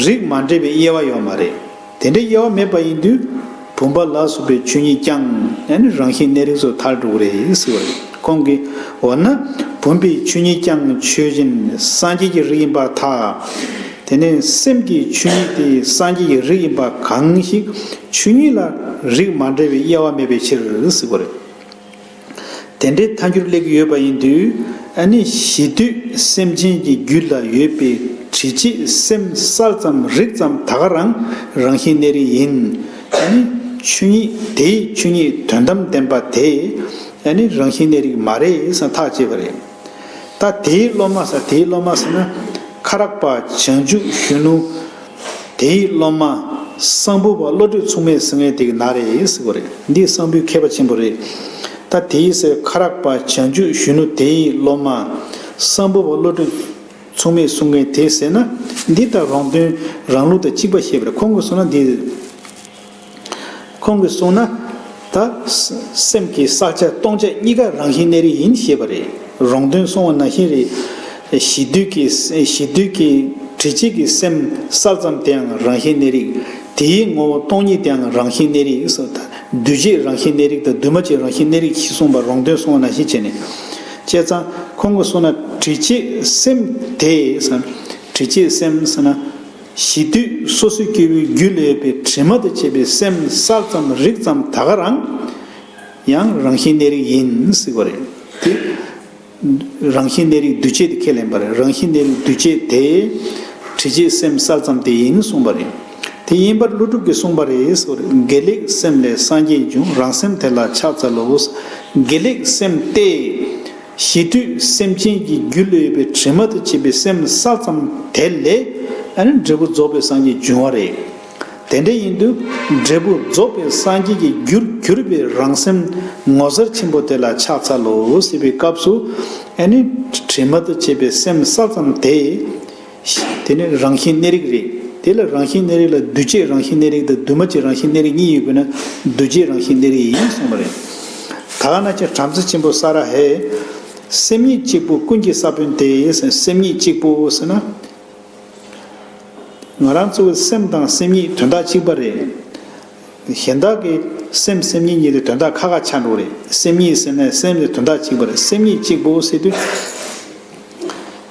རིགས་མ་འདྲེས་པའི་དབྱེ་བ་ཡོད་མ་རེད། དེ་འདྲའི་དབྱེ་བ་མེད་པ་ཡིན་དུས་བུམ་པ་ལ་སོགས་པའི་ཆོས་ཉིད་ཀྱང་ཨ་ནི་རང་བཞིན་གནས་རིགས་སུ་ཐལ་འགྲོ་གི་རེད་ཟེར་བ་རེད། ཁོང་གིས་འོ་ན་བུམ་པའི་ཆོས་ཉིད་ཀྱང་ཆོས་ཅན་སངས་རྒྱས་ཀྱི་རིགས་ཡིན་པར་ཐལ། དེ་ནས་སེམས་ཀྱི་ཆོས་ཉིད་དེ་སངས་རྒྱས་ཀྱི་རིགས་ཡིན་པ་གང་ཞིག་ཆོས་ཉིད་ལ་རིགས་མ་འདྲེས་པའི་དབྱེ་བ་མེད་པའི་ཕྱིར་ཟེར་བ་རེད། དེ་འདྲའི་ཐལ་འགྱུར་སླེབས་ཀྱི་ཡོད་པ་ཡིན་དུས། ཨ་ནི་གཞི་དུས་སེམས་ཅན་གྱི་རྒྱུད་ལ་ཡོད་པའི་དྲི་བཅས་སེམས་གསལ་ཙམ་རིག་ཙམ་ད་ག་རང་རང་བཞིན་གནས་རིགས་ཡིན། ཨ་ནི་ཆོས་ཉིད་དེའི་ཆོས་ཉིད་དོན་དམ་བདེན་པ་དེ་ཨ་ནི་རང་བཞིན་གནས་རིགས་མ་རེད་ཟེར་ཐག་བཅད་པ་རེད། ད་དེའི་སློབ་མ་ཟེར། དེའི་སློབ་མ་ཟེར་ན་ཁ་རག་པ་བྱང་ཆུབ་གཞོན་ནུ། དེའི་སློབ་མ་གསང་ཕུ་པ་བློ་གྲོས་མཚུངས་མེད་ཟེར་མཁན་དེ་གི་ན་རེ་ཟེར་གྱི་རེད། འདི་གསང་ཕུའི་མཁས་པ་ཆེན་པོ་རེད། ད་དེའི་ཟེར་ཁ་རག་པ་བྱང་ཆུབ་གཞོན་ནུ་དེའི་སློབ་མ་གསང་ཕུ་པ་བློ་གྲོས་མཚུངས་མེད་གསུང་མཁན་དེ་ཟེར་ན། འདི་ད་རོང་སྟོན་རང་ལུགས་དང་གཅིག་པ་བཤད་པ་རེད། ཁོང་གིས་གསུངས་ན་འདི། ཁོང་གིས་གསུངས་ན། ད་སེམས་ཀྱི་གསལ་ཆ་སྟོང་ཆ་གཉིས་ཀ་རང་བཞིན་གནས་རིགས་ཡིན་ཞེས་པ་རེད། རོང་སྟོན་གསུངས་པ་ནང་བཞིན་རེད། གཞི་དུས་ཀྱི་གཞི་དུས་ཀྱི་དྲི་བཅས་ཀྱི་སེམས་གསལ་ཙམ་དེའང་རང་བཞིན་གནས་རིགས། དེའི་ངོ་བོ་སྟོང་ཉིད་དེའང་རང་བཞིན་གནས་རིགས་སོ། ད་འདུས་བྱས་རང་བཞིན་གནས་རིགས་དང་འདུས་མ་བྱས་རང་བཞིན་གནས་རིགས་ཞེས་གསུངས་པ་རོང་སྟོན་གསུངས་པ་ནང་བཞིན་བྱས་ནས། བྱས་ཙང་ཁོང་གིས་གསུངས་ན་དྲི་བཅས་སེམས་དེ་ཟེར། དྲི་བཅས་སེམས་ཟེར་ན། གཞི་དུས་སོ་སོའི་སྐྱེ་བོའི་རྒྱུད་ལ་ཡོད་པའི་དྲི་མ་དང་བཅས་པའི་སེམས་གསལ་ཙམ་རིག་ཙམ་ད་ག་རང་ཡང་རང་བཞིན་གནས་རིགས་ཡིན་ཟེར་བ་རེད། དེ་རང་བཞིན་གནས་རིགས་འདུས་བྱས་དེ་ཁས་ལེན་པ་རེད། རང་བཞིན་གནས་རིགས་འདུས་བྱས་དེ་དྲི་བཅས་སེམས་གསལ་ཙམ་དེ་ཡིན་གསུངས་པ་རེད། དེ་ཡིན་པར་ཀླུ་སྒྲུབ་ཀྱིས་གསུངས་པ་རེད་ཟེར་བ་རེད། དགེ་ལེགས་སེམས་ལས་སངས་རྒྱས་འབྱུང་། རང་སེམས་དེ་ལ་ཕྱག་འཚལ་ལོ། དགེ་ལེགས་སེམས་ཏེ། གཞི་དུས་སེམས་ཅན་གྱི་རྒྱུད་ལ་ཡོད་པའི་དྲི་མ་དང་བཅས་པའི་སེམས་གསལ་ཙམ་དེ་ལས་ཨ་ནི་འབྲས་བུ་རྫོགས་པའི་སངས་རྒྱས་འབྱུང་བ་རེད། དེ་འདྲ་ཡིན་དུས་འབྲས་བུ་རྫོགས་པའི་སངས་རྒྱས་ཀྱི་རྒྱུར་གྱུར་པའི་རང་སེམས་ངོ་མཚར་ཆེན་པོ་དེ་ལ་ཕྱག་འཚལ་ལོ་ཟེར་བའི་སྐབས་སུ། ཨ་ནི་དྲི་མ་དང་བཅས་པའི་སེམས་གསལ་ཙམ་དེ། དེ་ནི་རང་བཞིན་གནས་རིགས་རེད། དེ་ལ་རང་བཞིན་གནས་རིགས་ལ་འདུས་བྱས་རང་བཞིན་གནས་རིགས་དང་འདུས་མ་བྱས་རང་བཞིན་གནས་རིགས་གཉིས་ཡོད་པས་ན་འདུས་བྱས་རང་བཞིན་གནས་རིགས་ཡིན་གསུངས་པ་རེད། ད་ག་ནང་བཞིན་བྲམ་ཟེ་ཆེན་པོ་ས་ར་ཧས། སེམས་ཉིད་གཅིག་པུ་ཀུན་གྱི་ས་བོན་ཏེ། སེམས་ཉིད་གཅིག་པུ་ཟེར་ན། ང་རང་ཚོའི་སེམས་དང་སེམས་ཉིད་དོན་དག་གཅིག་པ་རེད། གཞན་དག་གི་སེམས་སེམས་ཉིད་གཉིས་དེ་དོན་དག་ཁ་ཁ་ཆགས་འགྲོ་རེད། སེམས་ཉིད་ཟེར་ནས་སེམས་དེ་དོན་དག་གཅིག་པ་རེད། སེམས་ཉིད་གཅིག་པུ་ཟེར་དུས།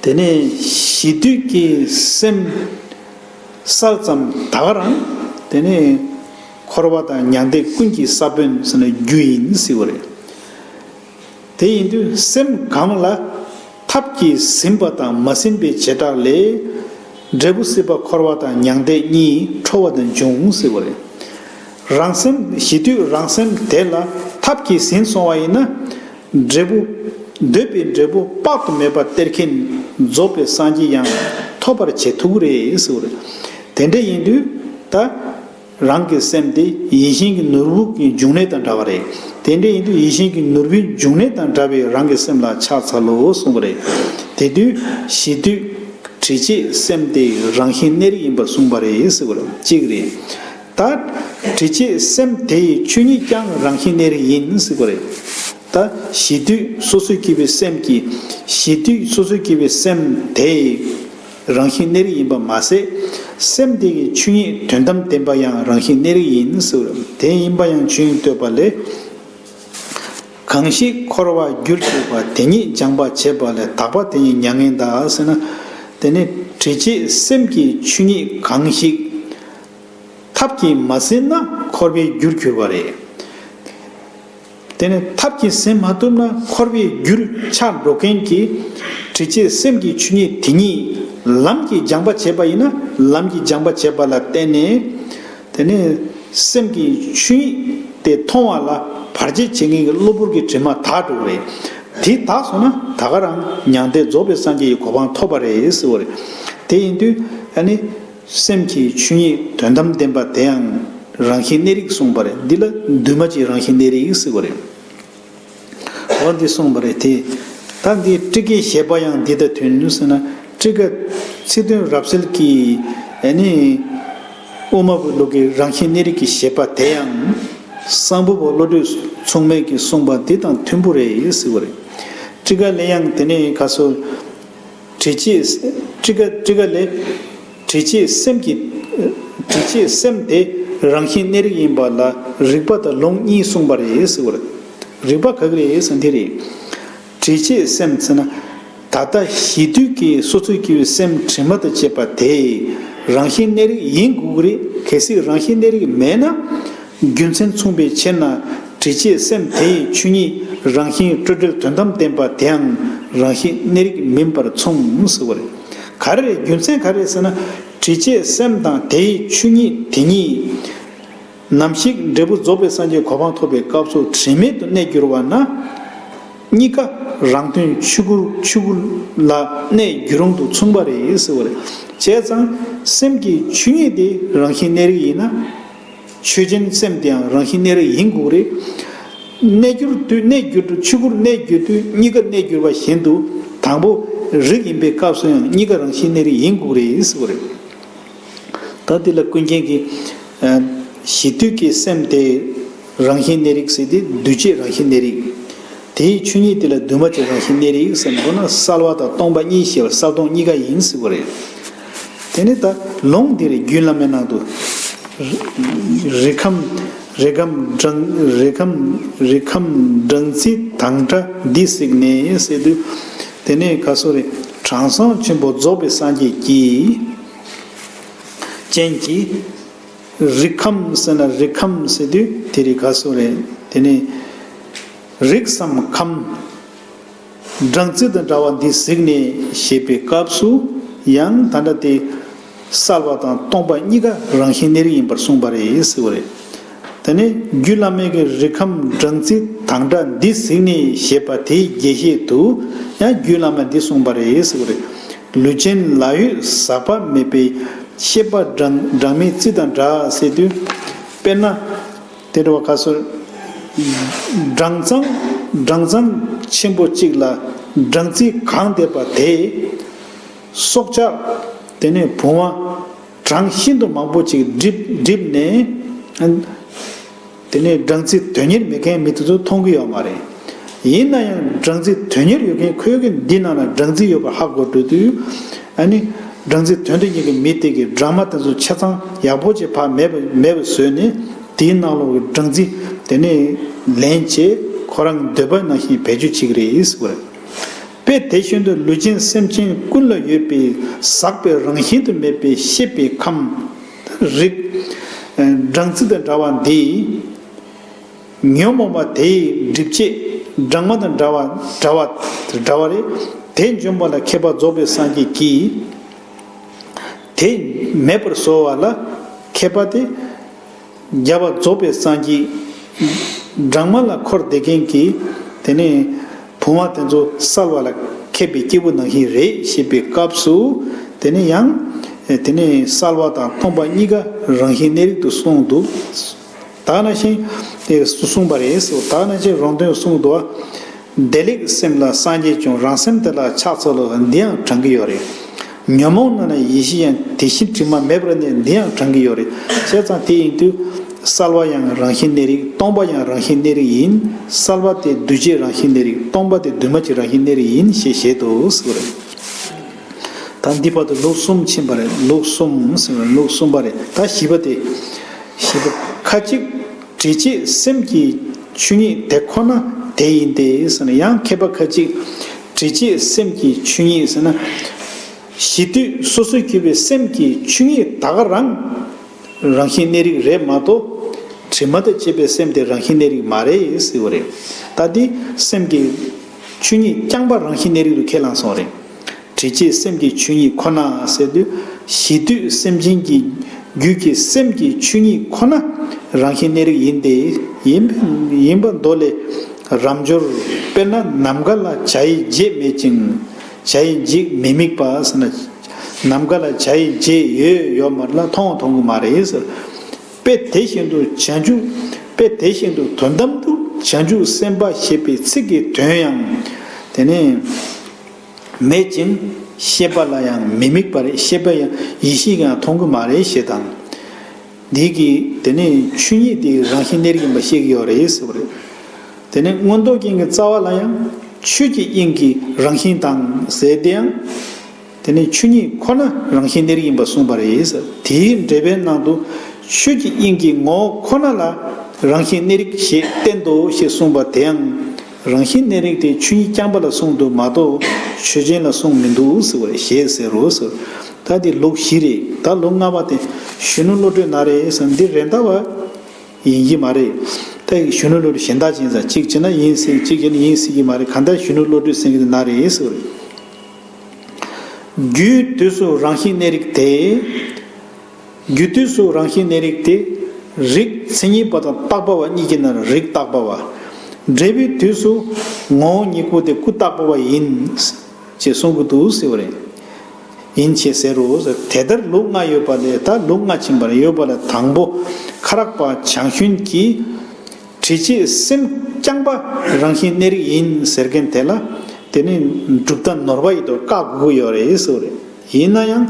དེ་ནས་གཞི་དུས་ཀྱི་སེམས་གསལ་ཙམ་ད་ག་རང་། དེ་ནས་འཁོར་བ་དང་མྱང་འདས་ཀུན་གྱི་ས་བོན་ཟེར་ན་རྒྱུ་ཡིན་ཟེར་བ་རེད། དེ་ཡིན་དུས་སེམས་གང་ལ་ཐབས་ཀྱིས་ཟིན་པ་དང་མ་ཟིན་པའི་བྱེ་བྲག་ལས། འབྲས་བུ་སྲིད་པ་འཁོར་བ་དང་མྱང་འདས་གཉིས་ཁྲོ་བ་དང་འབྱུང་ཟེར་བ་རེད། རང་སེམས་གཞི་དུས་རང་སེམས་དེ་ལ་ཐབས་ཀྱིས་ཟིན་སོང་བ་ཡིན་ན། འབྲས་བུ། འདོད་པའི་འབྲས་བུ་དཔག་ཏུ་མེད་པ་སྟེར་མཁན་རྫོགས་པའི་སངས་རྒྱས་ཡང་ཐོབ་པར་བྱེད་ཐུབ་ཀྱི་རེད་ཟེར་བ་རེད། དེ་འདྲ་ཡིན་དུས་ད། རང་གི་སེམས་དེ་ཡིད་བཞིན་གྱི་ནོར་བུ་གི་འབྱུང་གནས་དང་འདྲ་བ་རེད། དེ་འདྲ་ཡིན་དུས་ཡིད་བཞིན་གྱི་ནོར་བུའི་འབྱུང་གནས་དང་འདྲ་བའི་རང་གི་སེམས་ལ་ཕྱག་འཚལ་ལོ་གསུངས་པ་རེད། དེ་དུས་གཞི་དུས་དྲི་བཅས་སེམས་དེ་རང་བཞིན་གནས་རིགས་ཡིན་པར་གསུངས་པ་རེད་ཟེར་བ་རེད། གཅིག་རེད། ད་དྲི་བཅས་སེམས་དེ་ཡི་ཆོས་ཉིད་ཀྱང་རང་བཞིན་གནས་རིགས་ཡིན་ཟེར་བ་རེད། ད་གཞི་དུས་སོ་སོས་སྐྱེས་པའི་སེམས་ཀྱི་གཞི་དུས་སོ་སོས་སྐྱེས་པའི་སེམས་དེ། རང་བཞིན་གནས་རིགས་ཡིན་པ་མ་ཟད། སེམས་དེ་གི་ཆོས་ཉིད་དོན་དམ་བདེན་པ་ཡང་རང་བཞིན་གནས་རིགས་ཡིན་ཟེར། དེ་ཡིན་པ་ཡང་ཆོས་ཉིད་བསྟོད་པ་ལས། གང་ཞིག་འཁོར་བར་རྒྱུར་གྱུར་པ། དེ་ཉིད་སྦྱངས་པ་བྱས་པ་ལས། དག་པ་དེ་ཉིད་མྱ་ངན་འདའ་ཟེར་ན། དེ་ནི་དྲི་བཅས་སེམས་ཀྱི་ཆོས་ཉིད་གང་ཞིག་ཐབས་ཀྱིས་མ་ཟིན་ན་འཁོར་བའི་རྒྱུར་གྱུར་པ་རེད། དེ་ནས་ཐབས་ཀྱིས་ཟིན་མ་ཐུབ་ན་འཁོར་བའི་རྒྱུར་ཆགས་འགྲོ་མཁན་གྱི་དྲི་བཅས་སེམས་ཀྱི་ཆོས་ཉིད་དེ་ཉིད་ལམ་གྱིས་སྦྱངས་པ་བྱས་པ་ཡིན་ན། ལམ་གྱིས་སྦྱངས་པ་བྱས་པ་ལ་བརྟེན་ནས། དེ་ནས་སེམས་ཀྱི་ཆོས་ཉིད་དེ་མཐོང་བ་ལ་བར་ཆད་བྱེད་མཁན་གྱི་གློ་བུར་གྱི་དྲི་མ་དག་འགྲོ་གི་རེད། དེ་དག་སོང་ན་ད་ག་རང་མྱང་འདས་རྫོགས་པའི་སངས་རྒྱས་ཀྱི་གོ་འཕང་ཐོབ་པ་རེད་ཟེར་བ་རེད། དེ་ཡིན་དུས་ཨ་ནི། སེམས་ཀྱི་ཆོས་ཉིད་དོན་དམ་བདེན་པ་དེ་ཡང་རང་བཞིན་གནས་རིགས་གསུངས་པ་རེད། འདི་ལ་འདུས་མ་བྱས་རང་བཞིན་གནས་རིགས་ཟེར་བ་རེད། འོ་འདི་གསུངས་པ་རེད་དེ། ད་འདི་ཊཱི་ཀའི་བཞེད་པ་ཡང་འདི་དང་མཐུན་ཟེར་ན། ཊཱི་ཀ་ཚིག་དོན་རབ་གསལ་གྱི་ཨ་ནི་དབུ་མ་པའི་ལུགས་ཀྱི་རང་བཞིན་གནས་རིགས་ཀྱི་བཞེད་པ་དེ་ཡང་གསང་ཕུ་བོ་བློ་གྲོས་མཚུངས་མེད་ཀྱིས་གསུངས་པ་འདི་དང་མཐུན་པོ་རེད་ཟེར་བ་རེད། ཊཱི་ཀ་ལས་ཡང་དེ་ནས་ག་སོ། དྲི་བཅས། ཊཱི་ཀ་ཊཱི་ཀ་ལས། དྲི་བཅས་སེམས་ཀྱི། དྲི་བཅས་སེམས་དེ་རང་བཞིན་གནས་རིགས་ཡིན་པ་ལ་རིགས་པ་དང་ལུང་གཉིས་གསུངས་པ་རེད་ཟེར་བ་རེད། རིགས་པ་ག་གི་རེད་ཟེར་འདི་རེད། དྲི་བཅས་སེམས་ཟེར་ན། ད་ལྟ་གཞི་དུས་ཀྱི་སོ་སོའི་སྐྱེ་བོའི་སེམས་དྲི་མ་དང་བཅས་པ་དེ་རང་བཞིན་གནས་རིགས་ཡིན་དགོས་ཀྱི་རེད། གལ་སྲིད་རང་བཞིན་གནས་རིགས་མེད་ན། རྒྱུ་མཚན་མཚུངས་པའི་ཕྱིར་ན། དྲི་བཅས་སེམས་དེ་ཡི་ཆོས་ཉིད་རང་བཞིན་སྤྲོས་བྲལ་དོན་དམ་བདེན་པ་དེའང་རང་བཞིན་གནས་རིགས་མིན་པར་མཚུངས་ཟེར་བ་རེད། ག་རེ་རེད། རྒྱུ་མཚན་ག་རེ་རེད་ཟེར་ན། དྲི་བཅས་སེམས་དང་དེ་ཡི་ཆོས་ཉིད་དེ་ཉིད། ནམ་ཞིག་འབྲས་བུ་རྫོགས་པའི་སངས་རྒྱས་གོ་འཕང་ཐོབ་པའི་སྐབས་སུ་དྲི་མེད་དུ་གནས་གྱུར་པ་ན། གཉིས་ཀ་རང་དོན་ཆོས་སྐུར་ཆོས་སྐུ་ལ་གནས་གྱུར་རུང་དུ་མཚུངས་པ་རེད་ཟེར་བ་རེད། བྱས་ཙང་སེམས་ཀྱི་ཆོས་ཉིད་དེ་རང་བཞིན་གནས་རིགས་ཡིན་ན། ཆོས་ཅན་སེམས་དེའང་རང་བཞིན་གནས་རིགས་ཡིན་དགོས་རེད། གནས་གྱུར་དུས་གནས་གྱུར་དུ་ཆོས་སྐུར་གནས་གྱུར་དུས་གཉིས་ཀ་གནས་གྱུར་པ་བཞིན་དུ། དང་པོ་རིགས་ཡིན་པའི་སྐབས་སུ་ཡང་གཉིས་ཀ་རང་བཞིན་གནས་རིགས་ཡིན་དགོས་རེད་ཟེར་བ་རེད། ད་འདི་ལ་ཀུན་མཁྱེན་གྱིས། ཨ། གཞི་དུས་ཀྱི་སེམས་དེ་རང་བཞིན་གནས་རིགས་ཟེར་ཏེ་འདུས་བྱས་རང་བཞིན་གནས་རིགས། དེའི་ཆོས་ཉིད་དེ་ལ་འདུས་མ་བྱས་རང་བཞིན་གནས་རིགས་ཟེར་ན། མདོར་ན་གསལ་བ་དང་སྟོང་པ་གཉིས་ཞེས་པ་གསལ་སྟོང་གཉིས་ཀ་ཡིན་ཟེར་བ་རེད། དེ་ནི་ད་ལུང་འདིར་རྒྱུད་བླ་མའི་ནང་དུ། རི་ཁམས་རི་ཁམས་སྦྲང་རི་ཁམས་རི་ཁམས་སྦྲང་རྩི་དྭངས་སྒྲ་འདི་གཟིགས་ནས་ཟེར་དུས། དེ་ནས་ག་སོ་རེད། དྲང་སྲོང་ཆེན་པོ་རྫོགས་པའི་སངས་རྒྱས་ཀྱིས། ཅན་གྱིས། རི་ཁམས་ཟེར་ན་རི་ཁམས་ཟེར་དུས་དེ་རིགས་ག་སོ་རེད། དེ་ནས་རིགས་སམ་ཁམས། སྦྲང་རྩི་དང་འདྲ་བ་འདི་གཟིགས་ནས་ཞེས་པའི་སྐབས་སུ་ཡང་ད་ལྟ་དེ་གསལ་བ་དང་སྟོང་པ་གཉིས་ཀ་རང་བཞིན་གནས་རིགས་ཡིན་པར་གསུངས་པ་རེད་ཟེར་བ་རེད། དེ་ནས་རྒྱུད་བླ་མའི་གི་རི་ཁམས་སྦྲང་རྩི་དྭངས་སྒྲ་འདི་གཟིགས་ནས་ཞེས་པ་དེའི་རྒྱས་བཤད་དུ་ཡང་རྒྱུད་བླ་མས་འདི་གསུངས་པ་རེད་ཟེར་བ་རེད། ལུས་ཅན་ལ་ཡོད་ཟག་པ་མེད་པའི་ཤེས་པ་སྦྲང་སྦྲང་མའི་རྩི་དང་འདྲ་ཟེར་དུས། དཔེར་ན། དེ་འདྲ་བ་ག་སོ། སྦྲང་ཚང་སྦྲང་ཚང་ཆེན་པོ་གཅིག་ལ་སྦྲང་རྩི་གང་བསྡད་པ་དེ། སྲོག་ཆགས་དེ་ནས་བུང་བ་གྲངས་ཤིན་ཏུ་མང་པོ་ཅིག་བསྒྲིབས་བསྒྲིབས་ནས། དེ་ནས་སྦྲང་རྩི་དོན་གཉེར་མེད་མཁན་མི་དེ་ཚོ་མཐོང་གི་ཡོད་མ་རེད། ཡིན་ན་ཡང་སྦྲང་རྩི་དོན་གཉེར་ཡོད་མཁན་ཁོས་གི་འདི་ནང་ན་སྦྲང་རྩི་ཡོད་པ་ཧ་གོ་འགྲོ་དུས། ཨ་ནི་སྦྲང་རྩི་དོན་དུ་གཉེར་གྱི་མི་དེ་གིས་སྦྲང་མ་དེ་ཚོ་ཆ་ཚང་ཡག་པོ་ཅིག་ཕར་མེད་པ་མེད་པ་བཟོས་ནས། དེའི་ནང་ལོགས་ཀྱི་སྦྲང་རྩི་དེ་ནས་ལེན་བྱས་ཁོ་རང་གི་འདོད་པ་ནང་བཞིན་བེད་སྤྱོད་བྱེད་ཀྱི་རེད་ཟེར་བ་རེད། དཔེ་དེ་བཞིན་དུ་ལུས་ཅན་སེམས་ཅན་ཀུན་ལ་ཡོད་པའི་ཟག་པའི་རང་བཞིན་དུ་མེད་པའི་ཤེས་པའི་ཁམས། རིགས། སྦྲང་རྩི་དང་འདྲ་བ་འདི། ཉོན་མོངས་པ་དེའི་སྒྲིབ་བྱེད་སྦྲང་མ་དང་འདྲ་བ་འདྲ་བ་འདྲ་བ་རེད། དེ་འཇོམས་པ་ལ་མཁས་པ་རྫོགས་པའི་སངས་རྒྱས་ཀྱིས། དེ་མེད་པར་བཟོ་བ་ལ་མཁས་པ་དེ། རྒྱལ་བ་རྫོགས་པའི་སངས་རྒྱས་སྦྲང་མ་ལ་འཁོར་བསྡད་མཁན་གྱི་དེ་ནས་བུང་བ་དེ་ཚོ་གསལ་བ་ལ་མཁས་པའི་སྐྱེས་བུ་ནང་བཞིན་རེད་ཞེས་པའི་སྐབས་སུ། དེ་ནས་ཡང་དེ་ནས་གསལ་བ་དང་སྟོང་པ་གཉིས་ཀ་རང་བཞིན་གནས་རིགས་དུ་གསུངས་འདུག། ད་ནང་བཞིན་དེ་གསུངས་པ་རེད་ཟེར། ད་ནང་བཞིན་རོང་སྟོན་གསུངས་འདུག། བདེ་ལེགས་སེམས་ལ་སངས་རྒྱས་བྱུང་། རང་སེམས་དེ་ལ་ཕྱག་འཚལ་ལོ། འདི་ཡང་དྲང་གི་ཡོད་རེད། ཉོན་མོངས་རྣམས་ལ་ཡེ་ཤེས་དབྱིངས། དེ་བཞིན་དྲི་མ་མེད་པར་གནས། འདི་ཡང་དྲང་གི་ཡོད་རེད། བྱས་ཙང་དེ་ཡིན་དུས་གསལ་བ་ཡང་རང་བཞིན་གནས་རིགས། སྟོང་པ་ཡང་རང་བཞིན་གནས་རིགས་ཡིན། གསལ་བ་དེ་འདུས་བྱས་རང་བཞིན་གནས་རིགས། སྟོང་པ་དེ་འདུས་མ་བྱས་རང་བཞིན་གནས་རིགས་ཡིན་ཞེས་བཞེད་དོ་ཟེར་བ་རེད། ད་འདི་བར་དུ་ལུགས་གསུམ་ཕྱིན་པ་རེད། ལུགས་གསུམ་ཟེར་བ་ལུགས་གསུམ་པ་རེད། ད་བཞི་པ་དེ། བཞི་པ་ཁ་ཅིག་དྲི་བྱེད་སེམས་ཀྱི་ཆོས་ཉིད་དེ་ཁོ་ན་དེ་ཡིན་ཏེ་ཟེར་ན། ཡང་མཁས་པ་ཁ་ཅིག་དྲི་བྱེད་སེམས་ཀྱི་ཆོས་ཉིད་ཟེར་ན། གཞི་དུས་སོ་སོར་གྱུར་པའི་སེམས་ཀྱི་ཆོས་ཉིད་ད་ག་རང་རང་བཞིན་གནས་རིགས་རེད་མ་གཏོགས། དྲི་མ་དང་བཅས་པའི་སེམས་དེ་རང་བཞིན་གནས་རིགས་མ་རེད་ཟེར་བ་རེད། ད་འདི་སེམས་ཀྱི་ཆོས་ཉིད་རྐྱང་པ་རང་བཞིན་གནས་རིགས་རུ་ཁས་བླངས་སོང་བ་རེད། དྲི་བྱེད་སེམས་ཀྱི་ཆོས་ཉིད་ཁོ་ན་ཟེར་དུས། གཞི་དུས་སེམས་ཅན་གྱི་རྒྱུད་ཀྱི་སེམས་ཀྱི་ཆོས་ཉིད་ཁོ་ན་རང་བཞིན་གནས་རིགས་ཡིན་ཏེ། ཡིན་ཡིན་པ་མདོ་ལས། རབ་འབྱོར་དཔེར་ན་ནམ་མཁའ་ལ་བྱ་ཡི་རྗེས་མེད་ཅིང་། བྱ་ཡི་རྗེས་མི་དམིགས་པ་ཟེར་ན། ནམ་མཁའ་ལ་བྱ་ཡི་རྗེས་ཡོད་ཡོད་མ་རེད་ལ། མཐོང་མཐོང་གི་མ་རེད་ཟེར། དཔེ་དེ་བཞིན་དུ་བྱང་ཆུབ། དཔེ་དེ་བཞིན་དུ་དོན་དམ་དུ་བྱང་ཆུབ་སེམས་དཔའ་ཞེས་པའི་ཚིག་གི་དོན་ཡང་དེ་ནས་མེད་ཅིང་། ཤེས་པ་ལ་ཡང་མི་དམིགས་པ་རེད། ཤེས་པ་ཡང་ཡེ་ཤེས་ཀྱིས་ཡང་མཐོང་གི་མ་རེད་ཞེས་དང་། འདི་གི་དེ་ནས་ཆོས་ཉིད་དེ་རང་བཞིན་གནས་རིགས་ཡིན་པ་ཤེས་ཀྱི་ཡོད་རེད་ཟེར་བ་རེད། དེ་ནས་མངོན་རྟོགས་རྒྱན་གྱི་རྩ་བ་ལ་ཡང་ཆོས་ཀྱི་དབྱིངས་ཀྱི་རང་བཞིན་དང་ཟེར་དེ་ཡང་། དེ་ནས་ཆོས་ཉིད་ཁོ་ན་རང་བཞིན་གནས་རིགས་ཡིན་པ་གསུངས་པ་རེད། དེའི་འགྲེལ་པའི་ནང་དུ་ཆོས་ཀྱི་དབྱིངས་ཀྱི་ངོ་བོ་ཁོ་ན་ལ་རང་བཞིན་གནས་རིགས་ཞེས་བསྟན་ཏོ་ཞེས་གསུངས་པ་དེའང་རང་བཞིན་གནས་རིགས་དེ་ཆོས་ཉིད་རྐྱང་པ་ལ་གསུངས་འདུག་མ་གཏོགས་ཆོས་ཅན་ལ་གསུངས་མི་འདུག་ཟེར་བ་རེད། ཞེས་ཟེར་རོ་ཟེར། ད་འདི་ལུགས་བཞི་རེད། ད་ལུགས་ལྔ་པ་དེ་གཞོན་ནུ་བློ་གྲོས་ན་རེ་ཟེར། འདི་རེད་མདའ་བ་ཡིན་གྱི་མ་རེད། ད་གཞོན་ནུ་བློ་གྲོས་གཞན་དག་ཅན་ཟེར། གཅིག་བྱས་ན་ཡིན་སྲིད། གཅིག་བྱས་ན་ཡིན་སྲིད་ཀྱི་མ་རེད། གང་ལྟར་གཞོན་ནུ་བློ་གྲོས་ཟེར་གྱི་འདི་ན་རེ་ཟེར་བ་རེད། རྒྱུའི་དུས་སུ་རང་བཞིན་གནས་རིགས་དེ། རྒྱུ་དུས་སུ་རང་བཞིན་གནས་རིགས་དེ། རིགས་མཚན་ཉིད་པ་དང་བཏགས་པ་བ་གཉིས་ཀྱི་ནང་རིགས་བཏགས་པ་བ། འབྲས་བུའི་དུས་སུ་ངོ་བོ་ཉིད་པོ་དེ་ཀུན་བཏགས་པ་བ་ཡིན། ཅེས་གསུང་གི་འདུག་ཟེར་བ་རེད། ཡིན་ཞེས་ཟེར་རོ། དེ་ལྟར་ལུགས་ལྔ་ཡོད་པ་ལས། ད་ལུགས་ལྔ་ཕྱིན་པར་ཡོད་པ་ལས་དང་པོ་ཁ་རག་པ་བྱང་ཤུན་གྱིས། དྲི་བྱེད་སེམས་རྐྱང་པ་རང་བཞིན་གནས་རིགས་ཡིན་ཟེར་མཁན་དེ་ལ། དེ་ནི་གྲུབ་མཐའ་ནོར་བ་ཡིན་དུ་བཀག་དགོས་ཀྱི་ཡོད་རེད་ཟེར་བ་རེད། ཡིན་ན་ཡང་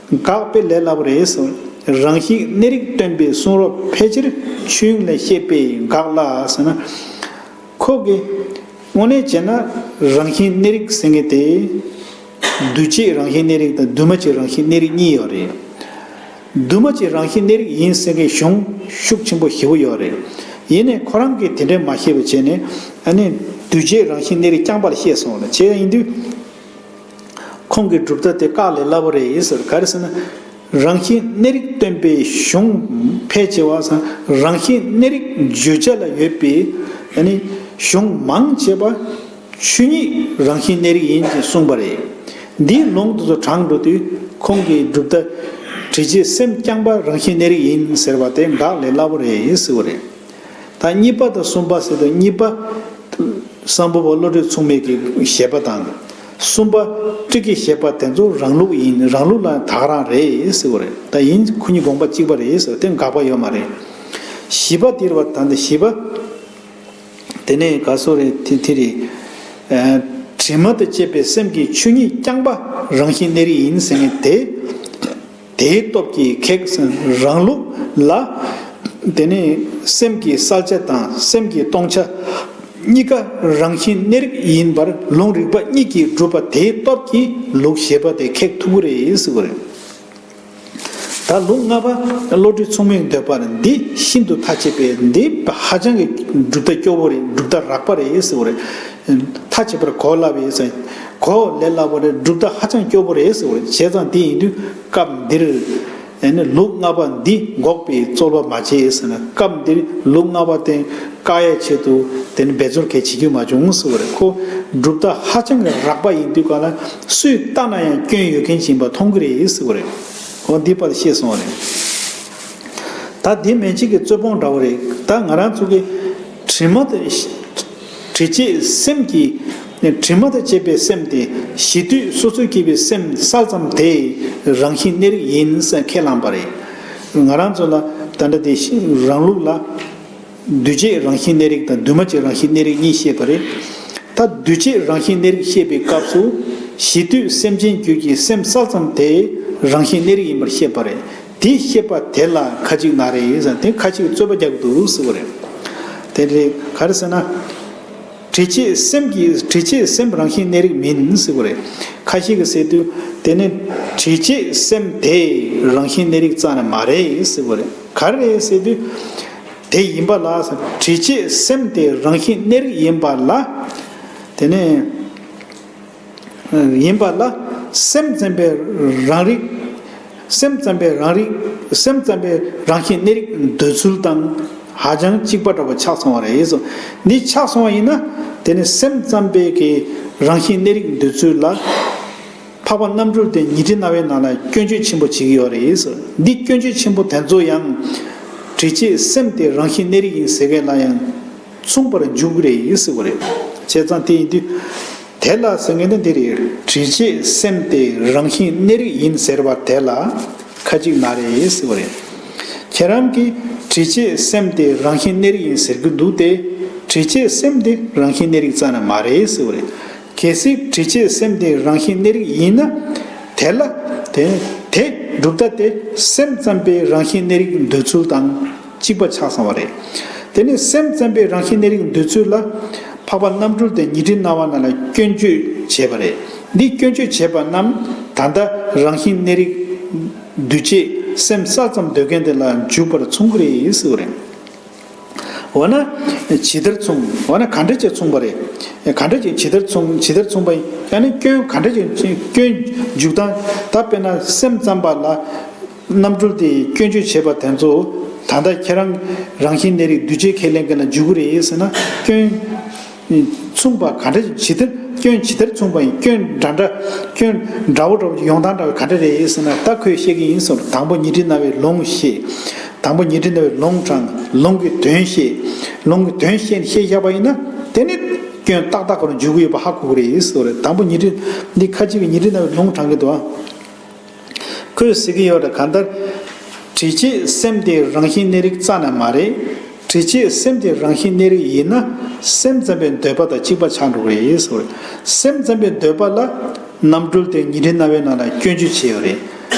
དགག་དཔེ་ལས་སླ་པོ་རེད་ཟེར། རང་བཞིན་གནས་རིགས་སྟོན་པའི་གསུང་རབ་ཕལ་ཆེར་ཆོས་དབྱིངས་ལས་བཤད་པའི་དགག་ལ་ཟེར་ན། ཁོ་གི་དངོས་གནས་བྱས་ན་རང་བཞིན་གནས་རིགས་ཟེར་མཁན་དེ། འདུས་བྱས་རང་བཞིན་གནས་རིགས་དང་འདུས་མ་བྱས་རང་བཞིན་གནས་རིགས་གཉིས་ཡོད་རེད། འདུས་མ་བྱས་རང་བཞིན་གནས་རིགས་ཡིན་ཟེར་མཁན་གཞུང་ཤུགས་ཆེན་པོ་ཞེ་པོ་ཡོད་རེད། ཡིན་ནའི་ཁོ་རང་གིས་དེ་འདྲ་མ་བཤད་པ་བྱས་ནས། ཨ་ནི་འདུས་བྱས་རང་བཞིན་གནས་རིགས་རྐྱང་པ་ལ་བཤད་སོང་ལ། བྱས་ཡིན་དུས་ཁོང་གི་གྲུབ་མཐའ་དེ་བཀག་ལས་སླ་པོ་རེད་ཟེར། ག་རེ་ཟེར་ན། རང་བཞིན་གནས་རིགས་སྟོན་པའི་གཞུང་ཕལ་ཆེ་བ་ཟེར། རང་བཞིན་གནས་རིགས་བརྗོད་བྱ་ལ་ཡོད་པའི་ཨ་ནི་གཞུང་མང་ཆེ་བ། ཆོས་ཉིད་རང་བཞིན་གནས་རིགས་ཡིན་ཅེས་གསུངས་པ་རེད། འདིའི་ལུང་དེ་ཚོ་དྲངས་འགྲོ་དུས་ཁོང་གི་གྲུབ་མཐའ་དྲི་བྱེད་སེམས་རྐྱང་པ་རང་བཞིན་གནས་རིགས་ཡིན་ཟེར་བ་དེ་དགག་ལས་སླ་པོ་རེད་ཟེར་བ་རེད། ད་གཉིས་པ་དང་གསུམ་པ་ཟེར་དུས་གཉིས་པ། སམ་བྷོ་བ་བློ་གྲོས་མཚུངས་མེད་ཀྱི་བཞེད་པ་དང་། གསུམ་པ། ཊཱིཀ་གི་བཞེད་པ་དེ་ཚོ་རང་ལུགས་ཡིན། རང་ལུགས་ལ་ད་ག་རང་རེད་ཟེར་བ་རེད། ད་ཡིན་ཁོ་གཉིས་དགོངས་པ་གཅིག་པ་རེད་ཟེར་བ་དེ་དགག་པ་ཡོད་མ་རེད། བཞི་པ་དེ་རེད་བ། ད་འདི་བཞི་པ། དེ་ནས་ག་སོ་རེད། དེ་དེ་རེད། ཨ། དྲི་མ་དང་བཅས་པའི་སེམས་ཀྱི་ཆོས་ཉིད་རྐྱང་པ་རང་བཞིན་གནས་རིགས་ཡིན་ཟེར་མཁན་དེ། དེའི་སྟོབས་ཀྱིས་ཁེགས་ཟེར། རང་ལུགས་ལ། དེ་ནས་སེམས་ཀྱི་གསལ་ཆ་དང་སེམས་ཀྱི་སྟོང་ཆ། གཉིས་ཀ་རང་བཞིན་གནས་རིགས་ཡིན་པར་ལུང་རིགས་པ་གཉིས་ཀྱིས་སྒྲུབ་པ་དེའི་སྟོབས་ཀྱིས་ལུགས་བཞི་པ་དེ་ཁེགས་ཐུབ་ཀྱི་རེད་ཟེར་བ་རེད། ད་ལུགས་ལྔ་པ་བློ་གྲོས་མཚུངས་མེད་འདོད་པར་འདི་ཤིན་ཏུ་མཐའ་ཆད་པས། འདི་ཧ་ཅང་གི་གྲུབ་མཐའ་སྐྱོ་བོ་རེད། གྲུབ་མཐའ་རགས་པ་རེད་ཟེར་བ་རེད། མཐའ་ཆད་པར་གོ་སླ་བས་ཟེར། གོ་ལས་སླ་བོ་རེད། གྲུབ་མཐའ་ཧ་ཅང་སྐྱོ་བོ་རེད་ཟེར་བ་རེད། བྱས་ཙང་དེ་ཡིན་དུས་སྐབས་འདིར་ཨེ་ནི་ལུགས་ལྔ་པ་འདི་འགོག་པའི་རྩོལ་བ་མ་བྱེད་ཟེར་ན། སྐབས་འདིར་ལུགས་ལྔ་པ་དེ་བཀག་ཡའི་ཆེད་དུ་དེ་ནི་འབད་རྩོལ་གལ་བྱེད་རྒྱུ་མ་བྱུང་ཟེར་བ་རེད། ཁོ་གྲུབ་མཐའ་ཧ་ཅང་གི་རགས་པ་ཡིན་དུས་ག་ལ་སུས་བལྟས་ན་ཡང་སྐྱོན་ཡོད་མཁན་ཞིག་ཡིན་པ་མཐོང་གི་རེད་ཟེར་བ་རེད། འོ་འདི་པར་ཤེས་སོང་བ་རེད། ད་འདི་མན་ཆད་ཀྱི་རྩོད་སྤོང་འདྲ་བོ་རེད། ད་ང་རང་ཚོ་གི་དྲི་མ་དེ། དྲི་བཅས་སེམས་ཀྱི། དྲི་མ་དང་བཅས་པའི་སེམས་དེ་གཞི་དུས་སོ་སོར་སྐྱེས་པའི་སེམས་གསལ་ཙམ་དེ་རང་བཞིན་གནས་རིགས་ཡིན་ཟེར་ཁས་བླངས་པ་རེད། ང་རང་ཚོ་ལ་ད་ལྟ་དེ་རང་ལུགས་ལ་འདུས་བྱས་རང་བཞིན་གནས་རིགས་དང་འདུས་མ་བྱས་རང་བཞིན་གནས་རིགས་གཉིས་བཤད་པ་རེད། ད་འདུས་བྱས་རང་བཞིན་གནས་རིགས་བཤད་པའི་སྐབས་སུ་གཞི་དུས་སེམས་ཅན་རྒྱུད་ཀྱི་སེམས་གསལ་ཙམ་དེ་རང་བཞིན་གནས་རིགས་ཡིན་པར་བཤད་པ་རེད། དེ་བཤད་པ་དེ་ལ་ཁ་ཅིག་ན་རེ་ཟེར་དེ་ཁ་ཅིག་རྩོད་པ་རྒྱག་གི་འདུག་ཟེར་བ་རེད། དེ་རེད། ག་རེ་ཟེར་ན། དྲི་བཅས་སེམས་ཀྱི་དྲི་བཅས་སེམས་རང་བཞིན་གནས་རིགས་མིན་ཟེར་བ་རེད། ཁ་ཤས་ཀྱིས་ཟེར་དུས་དེ་ནི་དྲི་བཅས་སེམས་དེ་རང་བཞིན་གནས་རིགས་རྩ་ནས་མ་རེད་ཟེར་བ་རེད། ག་རེ་རེད་ཟེར་དུས། དེ་ཡིན་པ་ལ་དྲི་བཅས་སེམས་དེ་རང་བཞིན་གནས་རིགས་ཡིན་པ་ལ། དེ་ནི། ཡིན་པ་ལ་སེམས་ཙམ་པའི་རང་རིག་སེམས་ཙམ་པའི་རང་རིག་སེམས་ཙམ་པའི་རང་བཞིན་གནས་རིགས་འདོད་ཚུལ་དང་ཧ་ཅང་གཅིག་པ་འདྲ་བ་ཆགས་སོང་བ་རེད་སོ། འདི་ཆགས་སོང་བ་ཡིན་ན་དེ་ནི་སེམས་ཙམ་པའི་གི་རང་བཞིན་གནས་རིགས་འདོད་ཚུལ་ལ་འཕགས་པ་རྣམ་གྲོལ་དེ་ཉི་ཁྲི་རྣ་བའི་ནང་ལ་སྐྱོན་བརྗོད་ཆེན་པོ་བྱེད་ཀྱི་ཡོད་རེད་སོ། འདི་སྐྱོན་བརྗོད་ཆེན་པོ་དེ་ཚོ་ཡང་དྲི་བཅས་སེམས་དེ་རང་བཞིན་གནས་རིགས་ཡིན་ཟེར་མཁན་ལ་ཡང་མཚུངས་པར་འཇུག་གི་རེད་ཟེར་བ་རེད། བྱས་ཙང་དེ་ཡིན་དུས། དེ་ལ་ཟེར་མཁན་ནི་འདི་རེད། དྲི་བཅས་སེམས་དེ་རང་བཞིན་གནས་རིགས་ཡིན་ཟེར་བ་དེ་ལ་ཁ་ཅིག་ན་རེ་ཟེར་བ་རེད། ཁྱེད་རང་གིས་དྲི་བཅས་སེམས་དེ་རང་བཞིན་གནས་རིགས་ཡིན་ཟེར་གྱི་འདུག་སྟེ། དྲི་བཅས་སེམས་དེ་རང་བཞིན་གནས་རིགས་རྩ་ནས་མ་རེད་ཟེར་བ་རེད། གལ་སྲིད་དྲི་བཅས་སེམས་དེ་རང་བཞིན་གནས་རིགས་ཡིན་ན། དེ་ལ་དེ་དེ་གྲུབ་མཐའ་དེ་སེམས་ཙམ་པའི་རང་བཞིན་གནས་རིགས་འདོད་ཚུལ་དང་གཅིག་པ་ཆགས་སོང་བ་རེད། དེ་ནི་སེམས་ཙམ་པའི་རང་བཞིན་གནས་རིགས་འདོད་ཚུལ་ལ་འཕགས་པ་རྣམ་གྲོལ་དེ་ཉི་ཁྲི་རྣ་བ་ནང་ལ་སྐྱོན་བརྗོད་བྱས་པ་རེད། འདི་སྐྱོན་བརྗོད་བྱས་པ་རྣམས་ད་ལྟ་རང་བཞིན་གནས་རིགས་འདུས་བྱས་སེམས་གསལ་ཙམ་འདོད་མཁན་དེ་ལ་འཇུག་པར་མཚུངས་ཀྱི་རེད་ཟེར་བ་རེད། འོ་ན། ཇི་ལྟར་མཚུངས། འོ་ན་ག་འདྲ་ཅིག་མཚུངས་པ་རེད། ག་འདྲ་ཅིག་ཇི་ལྟར་མཚུངས། ཇི་ལྟར་མཚུངས་པ་ཡིན། ཡང་ན་སྐྱོན་ག་འདྲ་ཅིག་སྐྱོན་འཇུག་སྟངས་ད་དཔེར་ན་སེམས་ཙམ་པ་ལ་རྣམ་གྲོལ་དེ་སྐྱོན་བརྗོད་བྱེད་པ་དེ་ཚོ་ད་ལྟ་ཁྱེད་རང་རང་བཞིན་གནས་རིགས་འདུས་བྱས་ཁས་ལེན་མཁན་ལ་འཇུག་གི་རེད་ཟེར་ན་སྐྱོན་མཚུངས་པ་ག་འདྲ་ཇི་ལྟར་སྐྱོན་ཇི་ལྟར་མཚུངས་པ་ཡིན། སྐྱོན་འདྲ་འདྲ་སྐྱོན་འདྲ་བོ་འདྲ་བོ་ཡོང་སྟངས་འདྲ་བོ་ག་འདྲ་རེད་ཟེར་ན་ད་ཁོས་བཤད་ཀྱི་ཡིན་ཟེར། དང་པོ་ཉི་ཁྲི་རྣ་བའི་ལུང་བཤད། དང་པོ་ཉི་ཁྲི་རྣ་བའི་ལུང་དྲངས། ལུང་གི་དོན་བཤད། ལུང་གི་དོན་བཤད་བཤད་བཞག་པ་ཡིན་ན་དེ་ནི་སྐྱོན་ཏག་ཏག་ཁོ་རང་འཇུག་གི་ཡོད་པ་ཧ་གོ་གི་རེད་ཟེར་བ་རེད། དང་པོ་ཉི་ཁྲི་འདི་ཁ་ཅིག་གིས་ཉི་ཁྲི་རྣ་བའི་ལུང་དྲངས་གི་འདུག་ཨ། ཁོས་ཟེར་གྱི་ཡོད་རེད། གང་ལྟར། དྲི་བཅས་སེམས་དེ་རང་བཞིན་གནས་རིགས་རྩ་ནས་མ་རེད། དྲི་བཅས་སེམས་དེ་རང་བཞིན་གནས་རིགས་ཡིན་ན་སེམས་ཙམ་པའི་འདོད་པ་དང་གཅིག་པ་ཆགས་འགྲོ་གི་རེད་ཟེར་བ་རེད། སེམས་ཙམ་པའི་འདོད་པ་ལ་རྣམ་གྲོལ་དེ་ཉི་ཁྲི་རྣ་བའི་ནང་ལ་སྐྱོན་བརྗོད་བྱས་ཡོད་རེད།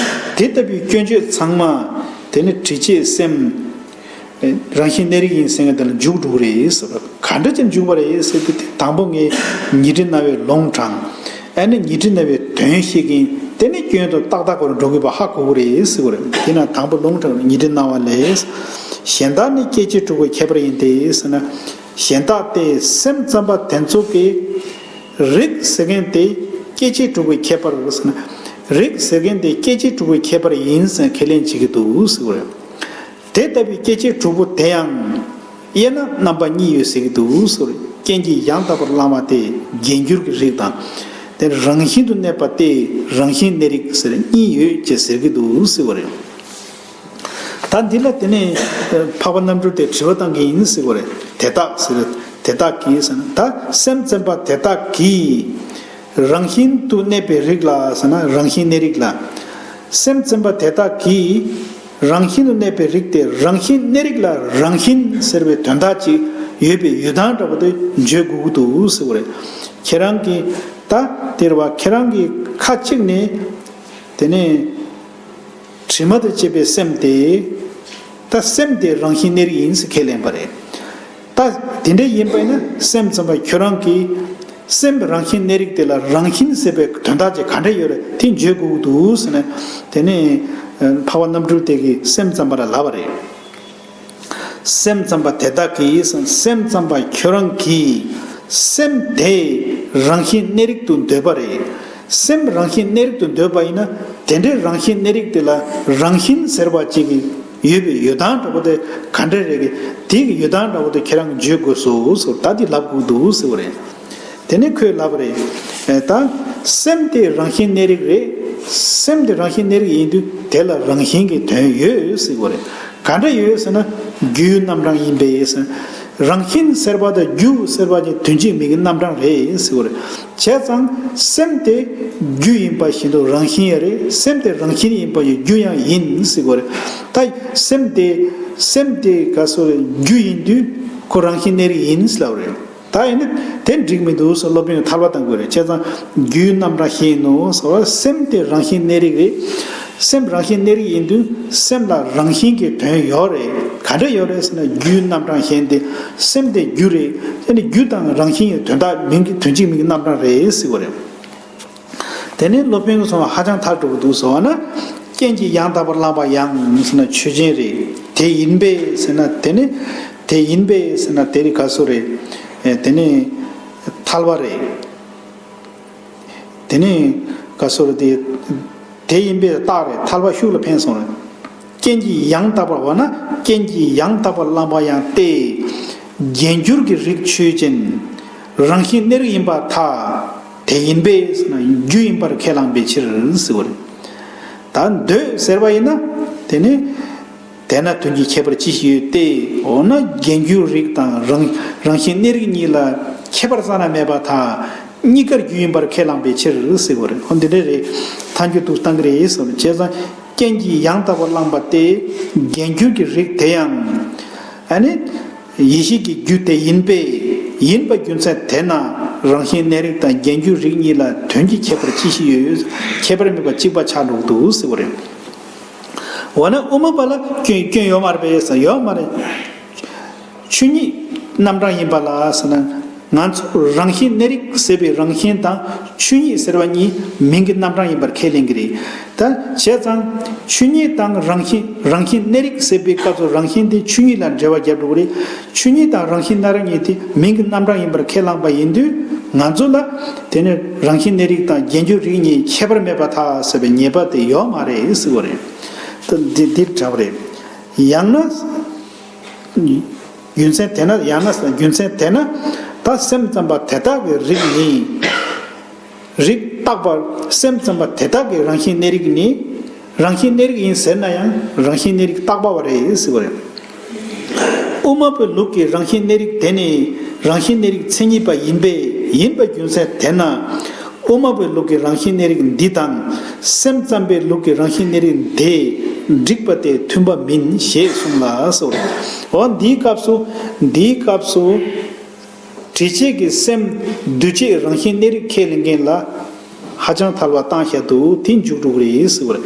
དེ་ལྟ་བུའི་སྐྱོན་བརྗོད་ཚང་མ་དེ་ནི་དྲི་བཅས་སེམས་རང་བཞིན་གནས་རིགས་ཡིན་ཟེར་མཁན་དེ་ལ་འཇུག་འགྲོ་གི་རེད་ཟེར་བ་རེད། ག་འདྲ་ཅིག་འཇུག་པ་རེད་ཟེར་དུས་དེ་དང་པོ་ངས་ཉི་ཁྲི་རྣ་བའི་ལུང་དྲངས། ཨ་ནི་ཉི་ཁྲི་རྣ་བའི་དོན་བཤད་ཀྱིན་དེ་ནི་སྐྱོན་དུ་ཏག་ཏག་ཁོ་རང་འགྲོ་གི་ཡོད་པ་ཧ་གོ་གི་རེད་ཟེར་བ་རེད། དེ་ན་དང་པོ་ལུང་དྲངས་ཉི་ཁྲི་རྣ་བ་ལས། གཞན་དག་ནི་སྐྱེ་མཆེད་དྲུག་པོའི་ཁྱད་པར་ཡིན་ཏེ་ཟེར་ན། གཞན་དག་དེ་སེམས་ཙམ་པ་དེ་ཚོ་གི་རིགས་ཟེར་མཁན་དེ་སྐྱེ་མཆེད་དྲུག་པོའི་ཁྱད་པར་ཟེར་ན། རིགས་ཟེར་མཁན་དེ་སྐྱེ་མཆེད་དྲུག་པོའི་ཁྱད་པར་ཡིན་ཟེར་ཁས་ལེན་བྱེད་ཀྱི་འདུག་ཟེར་བ་རེད། དེ་ལྟ་བུའི་སྐྱེ་མཆེད་དྲུག་པོ་དེ་ཡང་། དབྱེ་ན་རྣམ་པ་གཉིས་ཡོད་ཟེར་གྱི་འདུག་ཟེར། རྐྱེན་གྱིས་ཡང་དག་པར་བསླངས་པ་སྟེ་རྒྱས་འགྱུར་གྱི་རིགས་དང་། དེ་རང་བཞིན་དུ་གནས་པ་སྟེ་རང་བཞིན་གནས་རིགས་ཟེར་གཉིས་ཡོད་ཅེས་ཟེར་གྱི་འདུག་ཟེར་བ་རེད། ད་འདི་ལ་དེ་ནས་འཕགས་པ་རྣམ་གྲོལ་དེ་དྲི་བ་བཏང་གི་ཡིན་ཟེར་བ་རེད། དེ་དག་ཟེར། དེ་དག་གིས་ཟེར་ན་ད་སེམས་ཙམ་པ་དེ་དག་གིས། རང་བཞིན་དུ་གནས་པའི་རིགས་ལ་ཟེར་ན་རང་བཞིན་གནས་རིགས་ལ། སེམས་ཙམ་པ་དེ་དག་གིས་རང་བཞིན་དུ་གནས་པའི་རིགས་དེ་རང་བཞིན་གནས་རིགས་ལ་རང་བཞིན་ཟེར་བའི་དོན་དག་ཅིག་ཡོད་པའི་ཡུལ་སྟངས་འདྲ་པོ་དེ་བརྗོད་དགོས་ཀྱི་འདུག་ཟེར་བ་རེད། ཁྱེད་རང་གིས་ད་དེ་རེད་བ། ཁྱེད་རང་གིས་ཁ་ཅིག་ནས་དེ་ནས་དྲི་མ་དང་བཅས་པའི་སེམས་དེ་ད་སེམས་དེ་རང་བཞིན་གནས་རིགས་ཡིན་ཟེར་ཁས་ལེན་པ་རེད། ད་དེ་འདྲ་ཡིན་པ་ཡིན་ན་སེམས་ཙམ་པ་ཁྱོད་རང་གིས་སེམས་རང་བཞིན་གནས་རིགས་དེ་ལ་རང་བཞིན་ཟེར་བའི་དོན་དག་ཅིག་ག་འདྲ་ཡོད་རེད་དེ་བརྗོད་དགོས་ཀྱི་འདུག་ཟེར་ནས། དེ་ནས་འཕགས་པ་རྣམ་གྲོལ་དེ་གིས་སེམས་ཙམ་པ་ལ་ལབ་པ་རེད། སེམས་ཙམ་པ་དེ་དག་གིས། སེམས་ཙམ་པ་ཁྱོད་རང་གིས་སེམས་དེ་རང་བཞིན་གནས་རིགས་དུ་འདོད་པ་རེད། སེམས་རང་བཞིན་གནས་རིགས་དུ་འདོད་པ་ཡིན་ན་དེ་འདྲའི་རང་བཞིན་གནས་རིགས་དེ་ལ་རང་བཞིན་ཟེར་བ་ཅིག་ཡོད་པའི་ཡོད་སྟངས་འདྲ་པོ་དེ་ག་འདྲ་རེད་གི། དེ་གི་ཡོད་སྟངས་འདྲ་པོ་དེ་ཁྱེད་རང་གིས་བརྗོད་དགོས་སོ་ཟེར་ད་དེ་ལབ་དགོས་འདུག་ཟེར་བ་རེད། དེ་ནས་ཁོས་ལབ་པ་རེད། ད་སེམས་དེ་རང་བཞིན་གནས་རིགས་རེད། སེམས་དེ་རང་བཞིན་གནས་རིགས་ཡིན་དུས་དེ་ལ་རང་བཞིན་གྱི་དོན་ཡོད་ཟེར་བ་རེད། ག་འདྲ་ཡོད་ཟེར་ན་རྒྱུའི་རྣམ་གྲངས་ཡིན་པས་ཟེར། རང་བཞིན་ཟེར་བ་དང་རྒྱུ་ཟེར་བ་གཉིས་དོན་གཅིག་མིང་གི་རྣམ་གྲངས་རེད་ཟེར་བ་རེད། བྱས་ཙང་སེམས་དེ་རྒྱུ་ཡིན་པ་བཞིན་དུ་རང་བཞིན་ཡང་རེད། སེམས་དེ་རང་བཞིན་ཡིན་པ་ཡི་རྒྱུ་ཡང་ཡིན་ཟེར་བ་རེད། ད་སེམས་དེ་སེམས་དེ་ག་སོ་རེད་རྒྱུ་ཡིན་དུས་ཁོ་རང་བཞིན་གནས་རིགས་ཡིན་ཟེར་ལབ་རེད། ད་ཡིན་ན་དེ་འགྲིག་མི་འདུག་ཟེར་སློབ་དཔོན་གྱིས་ཐལ་བ་བཏང་དགོས་རེད། བྱས་ཙང་རྒྱུའི་རྣམ་གྲངས་བཞིན་ནོ་ཟེར་བ་སེམས་དེ་རང་བཞིན་གནས་རིགས་རེད། སེམས་རང་བཞིན་གནས་རིགས་ཡིན་དུས་སེམས་ལ་རང་བཞིན་གྱི་དོན་ཡོད་རེད། ག་འདྲ་ཡོད་རེད་ཟེར་ན་རྒྱུའི་རྣམ་གྲངས་བཞིན་ཏེ་སེམས་དེ་རྒྱུ་རེད། དེ་ནི་རྒྱུ་དང་རང་བཞིན་ཡི་དོན་དག་མིང་གི་དོན་གཅིག་མིང་གི་རྣམ་གྲངས་རེད་ཟེར་བ་རེད། དེ་ནས་སློབ་དཔོན་གྱིས་གསུངས་པ་ཧ་ཅང་ཐལ་འགྲོ་གི་འདུག་ཟེར་བ་ན། རྐྱེན་གྱིས་ཡང་དག་པར་བླངས་པ་ཡང་ཟེར་ན་ཆོས་ཅན་རེད། དེ་ཡིན་པས་ཟེར་ན་དེ་ནི་དེ་ཡིན་པས་ཟེར་ན་དེ་ནི་ག་སོ་རེད། ཨེ་དེ་ནི་ཐལ་བ་རེད། དེ་ནི་ག་སོ་རེད་དེ། དེ་ཡིན་པས་རྟགས་རེད། ཐལ་བ་ཤུགས་ལ་འཕེན་སོང་རེད། རྐྱེན་གྱིས་ཡང་དག་པར་བ་ན་རྐྱེན་གྱིས་ཡང་དག་པར་བླངས་པ་ཡང་སྟེ། རྒྱས་འགྱུར་གྱི་རིགས་ཆོས་ཅན། རང་བཞིན་གནས་རིགས་ཡིན་པར་ཐལ། དེ་ཡིན་པས་ཟེར་ན་རྒྱུ་ཡིན་པར་ཁས་བླངས་པའི་ཕྱིར་ཟེར་བ་རེད། ད་འདོད་ཟེར་བ་ཡིན་ན། དེ་ནི། དེས་ན་དོན་གྱི་ཁྱད་པར་ཅི་ཞིག་ཡོད་དེ། འོ་ན་རྒྱས་འགྱུར་རིགས་དང་རང་རང་བཞིན་གནས་རིགས་གཉིས་ལ་ཁྱད་པར་རྩ་ན་མེད་པར་ཐལ། གཉིས་ཀར་རྒྱུ་ཡིན་པར་ཁས་བླངས་པའི་ཕྱིར་ཟེར་བ་རེད། འོ་འདི་འདྲ་རེད། ཐལ་འགྱུར་དུ་བཏང་གི་རེད་ཟེར་བ་རེད། བྱས་ཙང་རྐྱེན་གྱིས་ཡང་དག་པར་བླངས་པ་སྟེ། རྒྱས་འགྱུར་གྱི་རིགས་དེ་ཡང་། ཨ་ནི། ཡེ་ཤེས་ཀྱི་རྒྱུ་དེ་ཡིན་པས། ཡིན་པ་རྒྱུ་མཚན་དེས་ན་རང་བཞིན་གནས་རིགས་དང་རྒྱས་འགྱུར་རིགས་གཉིས་ལ་དོན་གྱི་ཁྱད་པར་ཅི་ཞིག་ཡོད། ཁྱད་པར་མེད་པ་གཅིག་པ་ཆགས་འགྲོ་གི་འདུག་ཟེར་བ་རེད། འོ་ན་དབུ་མ་པ་ལ་སྐྱོན་སྐྱོན་ཡོད་མ་རེད་པས་ཟེར་ཡོད་མ་རེད། ཆོས་ཉིད་རྣམ་གྲངས་ཡིན་པ་ལ་ཟེར་ན། ང་ཚོ་རང་བཞིན་གནས་རིགས་ཟེར་བའི་རང་བཞིན་དང་ཆོས་ཉིད་ཟེར་བ་གཉིས་མིང་གི་རྣམ་གྲངས་ཡིན་པར་ཁས་ལེན་གྱི་རེད། ད་བྱས་ཙང་ཆོས་ཉིད་དང་རང་བཞིན་རང་བཞིན་གནས་རིགས་ཟེར་བའི་སྐབས་སུ་རང་བཞིན་དེ་ཆོས་ཉིད་ལ་འབྲེལ་བ་རྒྱབ་འགྲོ་གི་རེད། ཆོས་ཉིད་དང་རང་བཞིན་སྣ་རིགས་གཉིས་དེ་མིང་གི་རྣམ་གྲངས་ཡིན་པར་ཁས་བླངས་པ་ཡིན་དུས་ང་ཚོ་ལ་དེ་ནི་རང་བཞིན་གནས་རིགས་དང་རྒྱས་འགྱུར་རིགས་གཉིས་ཁྱད་པར་མེད་པར་ཐལ་ཟེར་བའི་ཉེས་པ་དེ་ཡོད་མ་རེད་ཟེར་བ་རེད། ད་འདི་འདིར་འདྲ་བ་རེད། ཡང་ན། རྒྱུ་མཚན་དེས་ན་ཡང་ན་རྒྱུ་མཚན་དེས་ན་ད་སེམས་ཙམ་པ་དེ་དག་གི་རིགས་ནི། རིགས་བརྟག་པ་སེམས་ཙམ་པ་དེ་དག་གི་རང་བཞིན་གནས་རིགས་ནི། རང་བཞིན་གནས་རིགས་ཡིན་ཟེར་ན་ཡང་རང་བཞིན་གནས་རིགས་བརྟག་པ་བ་རེད་ཟེར་བ་རེད། དབུ་མ་པའི་ལུགས་ཀྱི་རང་བཞིན་གནས་རིགས་དེ་ནི་རང་བཞིན་གནས་རིགས་མཚན་ཉིད་པ་ཡིན་པས་ཡིན་པ་རྒྱུ་མཚན་དེས་ན། དབུ་མ་པའི་ལུགས་ཀྱི་རང་བཞིན་གནས་རིགས་འདི་དང་སེམས་ཙམ་པའི་ལུགས་ཀྱི་རང་བཞིན་གནས་རིགས་དེ་འགྲིག་པ་སྟེ་མཐུན་པ་མིན་ཞེས་གསུངས་ལ་སོ། འོ་འདིའི་སྐབས་སུ་འདིའི་སྐབས་སུ་དྲི་བཅས་ཀྱི་སེམས་འདུས་བྱས་རང་བཞིན་གནས་རིགས་ཁས་ལེན་མཁན་ལ་ཧ་ཅང་ཐལ་བ་བཏང་བཞག་འདུག་དེ་འཇུག་འགྲོ་གི་རེད་ཟེར་བ་རེད།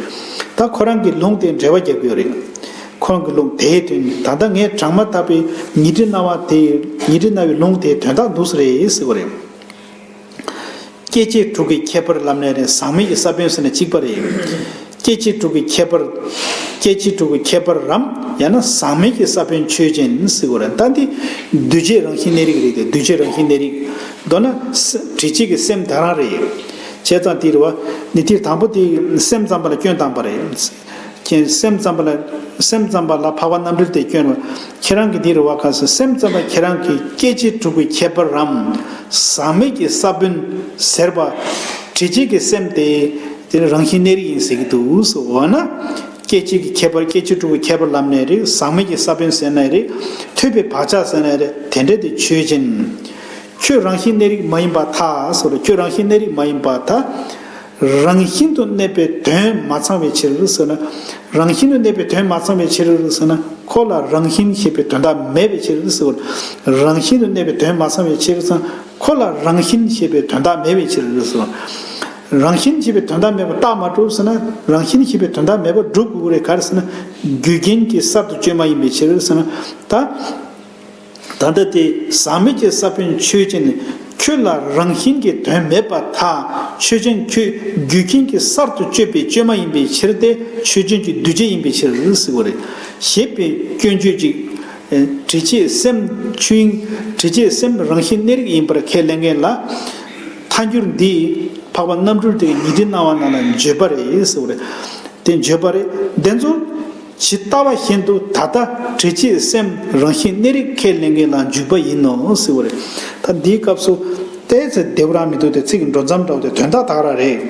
ད་ཁོ་རང་གི་ལུང་དེ་འགྲེལ་བ་རྒྱབ་ཀྱི་ཡོད་རེད། ཁོ་རང་གི་ལུང་དེའི་དོན་ད་ལྟ་ངས་དྲངས་མ་ཐག་པའི་ཉི་ཁྲི་སྣང་བ་དེ་ཉི་ཁྲི་སྣང་བའི་ལུང་དེའི་དོན་དག་འདུག་སེ་རེད་ཟེར་བ་རེད། སྐྱེ་མཆེད་དྲུག་གི་ཁྱད་པར་ལམ་ནས་རེད། ཟག་མེད་ཀྱི་ས་བོན་ཟེར་ན་གཅིག་པ་རེད། སྐྱེ་མཆེད་དྲུག་གི་ཁྱད་པར། སྐྱེ་མཆེད་དྲུག་གི་ཁྱད་པར་རམ་ཡང་ན་ཟག་མེད་ཀྱི་ས་བོན་ཆོས་ཅན་ཟེར་དགོས་རེད། ད་འདི་འདུས་བྱས་རང་བཞིན་གནས་རིགས་རེད་དེ། འདུས་བྱས་རང་བཞིན་གནས་རིགས། མདོར་ན་ས་དྲི་བཅས་ཀྱི་སེམས་དེ་རང་རེད། བྱས་ཙང་དེ་རེད་བ། ནི་དེ་དང་པོ་དེ་སེམས་ཙམ་པ་ལ་སྐྱོན་བཏང་པ་རེད། ཁྱེད་སེམས་ཙམ་པ་ལ་སེམས་ཙམ་པ་ལ་འཕགས་པ་རྣམ་འགྲེལ་དེ་སྐྱོན་རེད། ཁྱེད་རང་གི་འདི་རེད་བ། ག་ཟེར་སེམས་ཙམ་པ་ཁྱེད་རང་གི་སྐྱེ་མཆེད་དྲུག་གི་ཁྱད་པར་རམ་ཟག་མེད་ཀྱི་ས་བོན་ཟེར་བ། དྲི་བཅས་ཀྱི་སེམས་དེ་དེ་ནི་རང་བཞིན་གནས་རིགས་ཡིན་ཟེར་གྱི་འདུག་ཟེར་བ་ན། སྐྱེ་མཆེད་ཀྱི་ཁྱད་པར་སྐྱེ་མཆེད་དྲུག་གི་ཁྱད་པར་ལམ་ནས་རེད། ཟག་མེད་ཀྱི་ས་བོན་ཟེར་ན་རེད། ཐོས་པའི་བག་ཆགས་ཟེར་ན་རེད། དེ་འདྲ་དེ་ཆོས་ཅན། ཁྱོད་རང་བཞིན་གནས་རིགས་མ་ཡིན་པར་ཐལ་ཟེར་བ་རེད། ཁྱོད་རང་བཞིན་གནས་རིགས་མ་ཡིན་པར་ཐལ། རང་བཞིན་དུ་གནས་པའི་དོན་མ་ཚང་བའི་ཕྱིར་ཟེར་ན། རང་བཞིན་དུ་གནས་པའི་དོན་མ་ཚང་བའི་ཕྱིར་ཟེར་ན། ཁོ་ལ་རང་བཞིན་ཞེས་པའི་དོན་དག་མེད་པའི་ཕྱིར་ཟེར། རང་བཞིན་དུ་གནས་པའི་དོན་མ་ཚང་བའི་ཕྱིར་ཟེར་ན། ཁོ་ལ་རང་བཞིན་ཞེས་པའི་དོན་དག་མེད་པའི་ཕྱིར་ཟེར། རང་བཞིན་ཞེས་པའི་དོན་དག་མེད་པ་རྟགས་མ་གྲུབ་ཟེར་ན། རང་བཞིན་ཞེས་པའི་དོན་དག་མེད་པ་སྒྲུབ་དགོས་རེད། ག་རེ་ཟེར་ན། རྒྱུ་རྐྱེན་གྱི་གསར་དུ་བཅོས་མ་ཡིན་པའི་ཕྱིར་ཟེར་ན། ད། ད་ལྟ་དེ་ཟག་མེད་ཀྱི་ས་བོན་ཆོས་ཅན། ཁྱོད་ལ་རང་བཞིན་གྱི་དོན་མེད་པར་ཐལ། ཆོས་ཅན་ཁྱོད་རྒྱུ་རྐྱེན་གྱིས་གསར་དུ་བཅོས་པའི་བཅོས་མ་ཡིན་པའི་ཕྱིར་ཏེ། ཆོས་ཅན་གྱི་འདུས་བྱས་ཡིན་པའི་ཕྱིར་ཟེར་བ་རེད། ཞེས་པའི་སྐྱོན་བརྗོད་ཅིག་དྲི་བཅས་སེམས་ཆོས་དབྱིངས། དྲི་བཅས་སེམས་རང་བཞིན་གནས་རིགས་ཡིན་པར་ཁས་ལེན་མཁན་ལ། ཐལ་འགྱུར་འདི་འཕགས་པ་རྣམ་གྲོལ་དེ་གི་ཉི་ཁྲི་སྣང་བ་ནང་ལ་བརྗོད་པ་རེད་ཟེར་བ་རེད། དེ་བརྗོད་པ་རེད། དེ་ཚོ་ཇི་ལྟ་བ་བཞིན་དུ་ད་ལྟ་དྲི་བཅས་སེམས་རང་བཞིན་གནས་རིགས་ཁས་ལེན་མཁན་ལ་འཇུག་པ་ཡིན་ནོ་ཟེར་བ་རེད། ད་འདིའི་སྐབས་སུ་ཏོག་ཙམ་བདེ་པོ་རང་མི་འདུག་སྟེ། ཚིག་གི་འགྲོ་མཚམས་འདྲ་བོ་དེ་དོན་དག་དག་རང་རེད།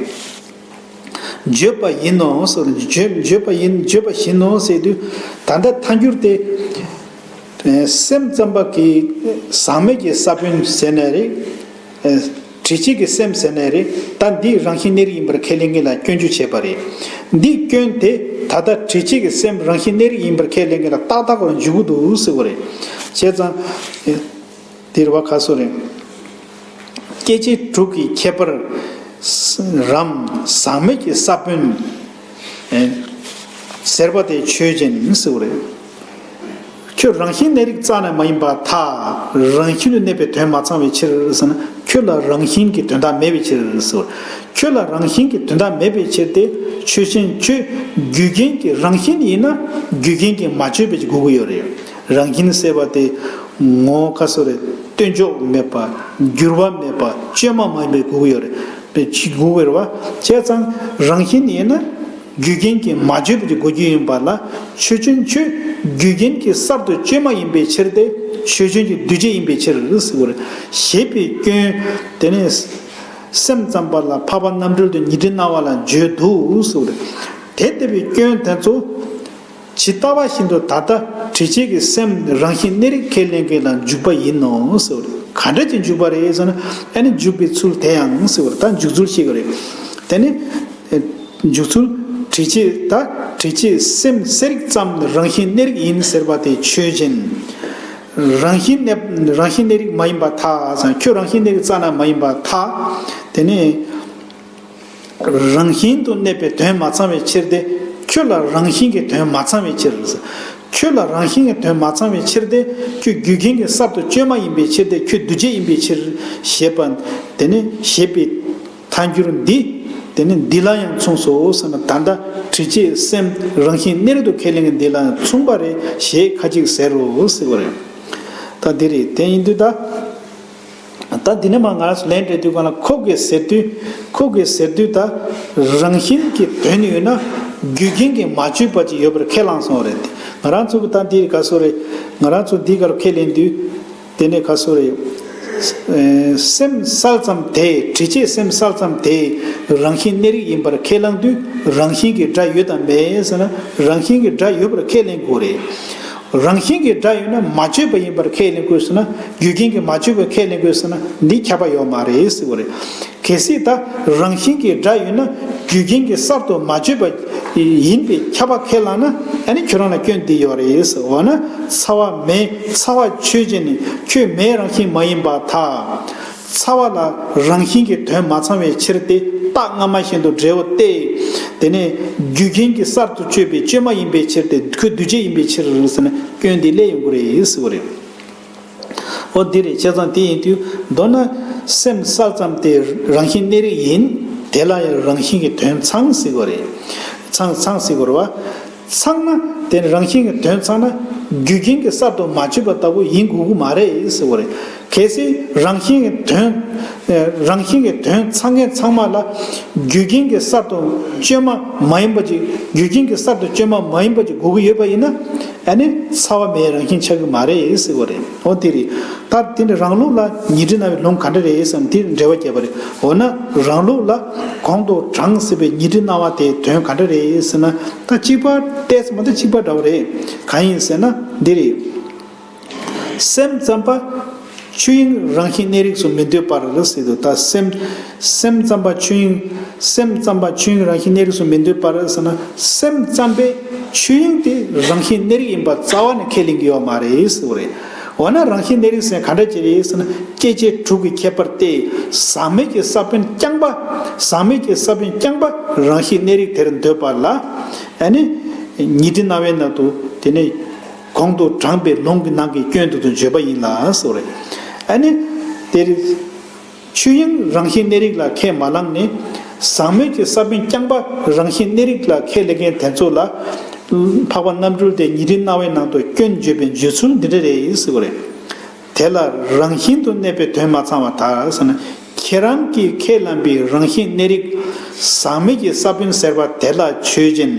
བརྗོད་པ་ཡིན་ནོ་ཟེར་བ་རེད། བརྗོད་བརྗོད་པ་ཡིན། བརྗོད་པ་བཞིན་ནོ་ཟེར་དུས། ད་ལྟ་ཐལ་འགྱུར་དེ་སེམས་ཙམ་པ་གི་ཟག་མེད་ཀྱི་ས་བོན་ཟེར་ནའི་རེད། དྲི་བཅས་ཀྱི་སེམས་ཟེར་ནའི་རེད། ད་འདི་རང་བཞིན་གནས་རིགས་ཡིན་པར་ཁས་ལེན་མཁན་ལ་སྐྱོན་བརྗོད་བྱས་པ་རེད། འདིའི་སྐྱོན་དེ་ད་ལྟ་དྲི་བཅས་ཀྱི་སེམས་རང་བཞིན་གནས་རིགས་ཡིན་པར་ཁས་ལེན་མཁན་ལ་ཏག་ཏག་ཁོ་རང་འཇུག་གི་འདུག་ཟེར་བ་རེད། བྱས་ཙང་། དེ་རེད་བ། ག་སོ་རེད། སྐྱེ་མཆེད་དྲུག་གི་ཁྱད་པར་རམ། ཟག་མེད་ཀྱི་ས་བོན་ཟེར་བ་དེ་ཆོས་ཅན་ཟེར་བ་རེད། ཁྱོད་རང་བཞིན་གནས་རིགས་རྩ་ནས་མ་ཡིན་པར་ཐལ། རང་བཞིན་དུ་གནས་པའི་དོན་མ་ཚང་བའི་ཕྱིར་ཟེར་ན། ཁྱོད་ལ་རང་བཞིན་གྱི་དོན་དག་མེད་པའི་ཕྱིར་ཟེར། ཁྱོད་ལ་རང་བཞིན་གྱི་དོན་དག་མེད་པའི་ཕྱིར་ཏེ། ཆོས་ཅན་ཁྱོད་རྒྱུ་རྐྱེན་གྱི་རང་བཞིན་ཡིན་ན། རྒྱུ་རྐྱེན་གྱིས་མ་བཅོས་པའི་དགོས་ཀྱི་ཡོད་རེད། རང་བཞིན་ཟེར་བ་དེ་ངོ་བོ་ག་སོ་རེད། ལྟོས་འཇོག་མེད་པ། འགྱུར་བ་མེད་པ། བཅོས་མ་མ་ཡིན་པའི་དགོས་ཀྱི་ཡོད་རེད། པའི་ཕྱིར་དགོས་ཀྱི་རེད་བ། བྱས་ཙང་རང་བཞིན་ཡིན་ན། རྒྱུ་རྐྱེན་གྱིས་མ་བཅོས་པ་ཅིག་དགོས་ཀྱི་ཡིན་པ་ལ། ཆོས་ཅན་ཁྱོད་རྒྱུ་རྐྱེན་གྱིས་གསར་དུ་བཅོས་མ་ཡིན་པའི་ཕྱིར་ཏེ། ཆོས་ཅན་གྱི་འདུས་བྱས་ཡིན་པའི་ཕྱིར་ཟེར་བ་རེད། ཞེས་པའི་སྐྱོན། དེ་ནས་སེམས་ཙམ་པ་ལ་འཕགས་པ་རྣམ་གྲོལ་དུ་ཉི་ཁྲི་སྣང་བ་ལ་བརྗོད་འདུག་ཟེར་བ་རེད། དེ་ལྟ་བུའི་སྐྱོན་དེ་ཚོ་ཇི་ལྟ་བ་བཞིན་དུ་ད་ལྟ་དྲི་བཅས་ཀྱི་སེམས་རང་བཞིན་གནས་རིགས་ཁས་ལེན་མཁན་ལ་འཇུག་པ་ཡིན་ནོ་ཟེར་བ་རེད། ག་འདྲ་ཅིག་འཇུག་པ་རེད་ཟེར་ན། ཨ་ནི་འཇུག་པའི་ཚུལ་དེ་ཡང་ཟེར་བ་རེད། ད་འཇུག་ཚུལ་ཤེས་དགོས་རེད། དེ་ནི། འཇུག་ཚུལ། དྲི་བཅས་ད། དྲི་བཅས་སེམས་གསལ་རིག་ཙམ་རང་བཞིན་གནས་རིགས་ཡིན་ཟེར་བ་དེ་ཆོས་ཅན། རང་བཞིན་གནས་རང་བཞིན་གནས་རིགས་མ་ཡིན་པར་ཐལ་ཟེར། ཁྱོད་རང་བཞིན་གནས་རིགས་རྩ་ནས་མ་ཡིན་པར་ཐལ། དེ་ནས་རང་བཞིན་དུ་གནས་པའི་དོན་མ་ཚང་བའི་ཕྱིར་ཏེ། ཁྱོད་ལ་རང་བཞིན་གྱི་དོན་མ་ཚང་བའི་ཕྱིར། ཁྱོད་ལ་རང་བཞིན་གྱི་དོན་མ་ཚང་བའི་ཕྱིར་ཏེ། ཁྱོད་རྒྱུ་རྐྱེན་གྱིས་གསར་དུ་བཅོས་མ་ཡིན་པའི་ཕྱིར་ཏེ། ཁྱོད་འདུས་བྱས་ཡིན་པའི་ཕྱིར། ཞེས་པ། དེ་ནི་ཞེས་པའི་ཐལ་འགྱུར་འདི། དེ་ནི་འདི་ལ་ཡང་མཚུངས་སོ་ཟེར་ན། ད་ལྟ་དྲི་བཅས་སེམས་རང་བཞིན་གནས་རིགས་དུ་ཁས་ལེན་མཁན་འདི་ལ་ཡང་མཚུངས་པ་རེད་ཞེས་ཁ་ཅིག་ཟེར་རོ་ཟེར་བ་རེད། ད་འདི་རེད། དེ་ཡིན་དུས་ད། ད་འདི་ནས་མར་ང་རང་ཚོ་ལན་སྤྲད་དུས་སྒང་ལ། ཁོ་གིས་ཟེར་དུས། ཁོ་གིས་ཟེར་དུས་ད། རང་བཞིན་གྱི་དོན་ཡོད་ན། རྒྱུ་རྐྱེན་གྱིས་མ་བཅོས་པ་ཅིག་ཡོད་པར་ཁས་བླངས་སོང་བ་རེད། ང་རང་ཚོ་གི་ད་འདི་ག་སོ་རེད། ང་རང་ཚོ་འདི་གར་ཁས་ལེན་དུས། དེ་ནས་ག་སོ་རེད། ཨེ། སེམས་གསལ་ཙམ་དེ། དྲི་བཅས་སེམས་གསལ་ཙམ་དེ་རང་བཞིན་གནས་རིགས་ཡིན་པར་ཁས་བླངས་དུས། རང་བཞིན་གྱི་སྒྲ་ཡོད་དམ་མེད་ཟེར་ན། རང་བཞིན་གྱི་སྒྲ་ཡོད་པར་ཁས་ལེན་དགོས་རེད། རང་བཞིན་གྱི་སྒྲ་ཡོད་ན་མ་བཅོས་པ་ཡིན་པར་ཁས་ལེན་དགོས་ཟེར་ན། རྒྱུ་རྐྱེན་གྱིས་མ་བཅོས་པར་ཁས་ལེན་དགོས་ཟེར་ན། འདི་ཁྱབ་པ་ཡོད་མ་རེད་ཟེར་བ་རེད། གལ་སྲིད་ད་རང་བཞིན་གྱི་སྒྲ་ཡོད་ན། རྒྱུ་རྐྱེན་གྱིས་གསར་དུ་མ་བཅོས་པ་ཡིན་པས་ཁྱབ་པ་ཁས་བླངས་ན། ཨ་ནི་ཁྱོད་རང་ལ་སྐྱོན་འདི་ཡོད་རེད་ཟེར། འོ་ན་ཚ་བ་མེ། ཚ་བ་ཆོས་ཅན། ཁྱོད་མེའི་རང་བཞིན་མ་ཡིན་པར་ཐལ། ཚ་བ་ལ་རང་བཞིན་གྱི་དོན་མ་ཚང་བའི་ཕྱིར་ཏེ། རྟགས་སྔ་མ་བཞིན་དུ་འབྲས་བུ་སྟེ། དེ་ནས་རྒྱུ་རྐྱེན་གྱིས་གསར་དུ་བཅོས་པའི་བཅོས་མ་ཡིན་པའི་ཕྱིར་ཏེ། ཁོ་འདུས་བྱས་ཡིན་པའི་ཕྱིར་ཟེར་ན། སྐྱོན་འདི་སླེབས་ཡོང་གི་རེད་ཟེར་བ་རེད། འོ་འདི་རེད། བྱས་ཙང་དེ་ཡིན་དུས། མདོར་ན་སེམས་གསལ་ཙམ་དེ་རང་བཞིན་གནས་རིགས་ཡིན། དེ་ལ་ཡང་རང་བཞིན་གྱི་དོན་ཚང་ཟེར་དགོས་རེད། ཚང་ཚང་ཟེར་དགོས་རེད་བ། ཚང་ན་དེ་རང་བཞིན་གྱི་དོན་ཚང་ན། རྒྱུ་རྐྱེན་གྱིས་གསར་དུ་མ་བཅོས་པ་ལྟ་བུ་ཡིན་དགོས་ཀྱི་མ་རེད་ཟེར་དགོས་རེད། གལ་སྲིད་རང་བཞིན་གྱི་དོན། རང་བཞིན་གྱི་དོན་ཚང་མཁན་ཚང་མ་ལ། རྒྱུ་རྐྱེན་གྱིས་གསར་དུ་བཅོས་མ་མ་ཡིན་པ་ཅིག་རྒྱུ་རྐྱེན་གྱིས་གསར་དུ་བཅོས་མ་མ་ཡིན་པ་ཅིག་དགོས་ཀྱི་ཡོད་པ་ཡིན་ན། ཨ་ནི་ཚ་བ་མེའི་རང་བཞིན་ཆགས་ཀྱི་མ་རེད་ཟེར་བ་རེད། འོ་དེ་རེད། ད་དེ་འདྲ་རང་ལུགས་ལ་ཉི་ཁྲི་སྣང་བའི་ལུང་ག་འདྲ་རེད་ཟེར་ན། དེ་འགྲེལ་བ་བརྒྱབ་པ་རེད། འོ་ན་རང་ལུགས་ལ་གོང་དུ་དྲངས་ཟིན་པའི་ཉི་ཁྲི་སྣང་བ་དེའི་དོན་ག་འདྲ་རེད་ཟེར་ན། ད་གཅིག་པ་ཏོག་ཙམ་མ་གཏོགས་གཅིག་པ་འདྲ་བོ་རེད། གང་ཡིན་ཟེར་ན་འདི་རེད། སེམས་ཙམ་པ་ཆོས་དབྱིངས་རང་བཞིན་གནས་རིགས་སུ་མི་འདོད་པར་ཟེར་དུས། ད་སེམས། སེམས་ཙམ་པ་ཆོས་དབྱིངས། སེམས་ཙམ་པ་ཆོས་དབྱིངས་རང་བཞིན་གནས་རིགས་སུ་མི་འདོད་པར་ཟེར་ན། སེམས་ཙམ་པས་ཆོས་དབྱིངས་དེ་རང་བཞིན་གནས་རིགས་ཡིན་པ་རྩ་བ་ནས་ཁས་ལེན་གྱི་ཡོད་མ་རེད་ཟེར་བ་རེད། འོ་ན་རང་བཞིན་གནས་རིགས་ཟེར་ག་འདྲ་ཅིག་རེད་ཟེར་ན། སྐྱེ་མཆེད་དྲུག་གི་ཁྱད་པར་ཏེ། ཟག་མེད་ཀྱི་ས་བོན་རྐྱང་པ། ཟག་མེད་ཀྱི་ས་བོན་རྐྱང་པ་རང་བཞིན་གནས་རིགས་དེར་འདོད་པ་ལ། ཨ་ནི་ཉི་ཁྲི་སྣང་བའི་ནང་དུ་དེ་ནས། གོང་དུ་དྲངས་པའི་ལུང་གི་ནང་གི་སྐྱོན་དུ་དུ་བརྗོད་པ་ཡིན་ལ་ཟེར་བ་རེད། ཨ་ནི། དེར། ཆོས་དབྱིངས་རང་བཞིན་གནས་རིགས་ལ་ཁས་མ་བླངས་ནས། ཟག་མེད་ཀྱི་ས་བོན་རྐྱང་པ་རང་བཞིན་གནས་རིགས་ལ་ཁས་ལེན་མཁན་དེ་ཚོ་ལ། འཕགས་པ་རྣམ་གྲོལ་དེ་ཉི་ཁྲིའི་རྣ་བའི་ནང་དུ་སྐྱོན་བརྗོད་པའི་བརྗོད་ཚུལ་འདི་འདྲ་རེད་ཟེར་བ་རེད། དེ་ལ་རང་བཞིན་དུ་གནས་པའི་དོན་མ་ཚང་བར་ཐལ་ཟེར་ན། ཁྱེད་རང་གིས་ཁས་བླངས་པའི་རང་བཞིན་གནས་རིགས་ཟག་མེད་ཀྱི་ས་བོན་ཟེར་བ་དེ་ལ་ཆོས་ཅན།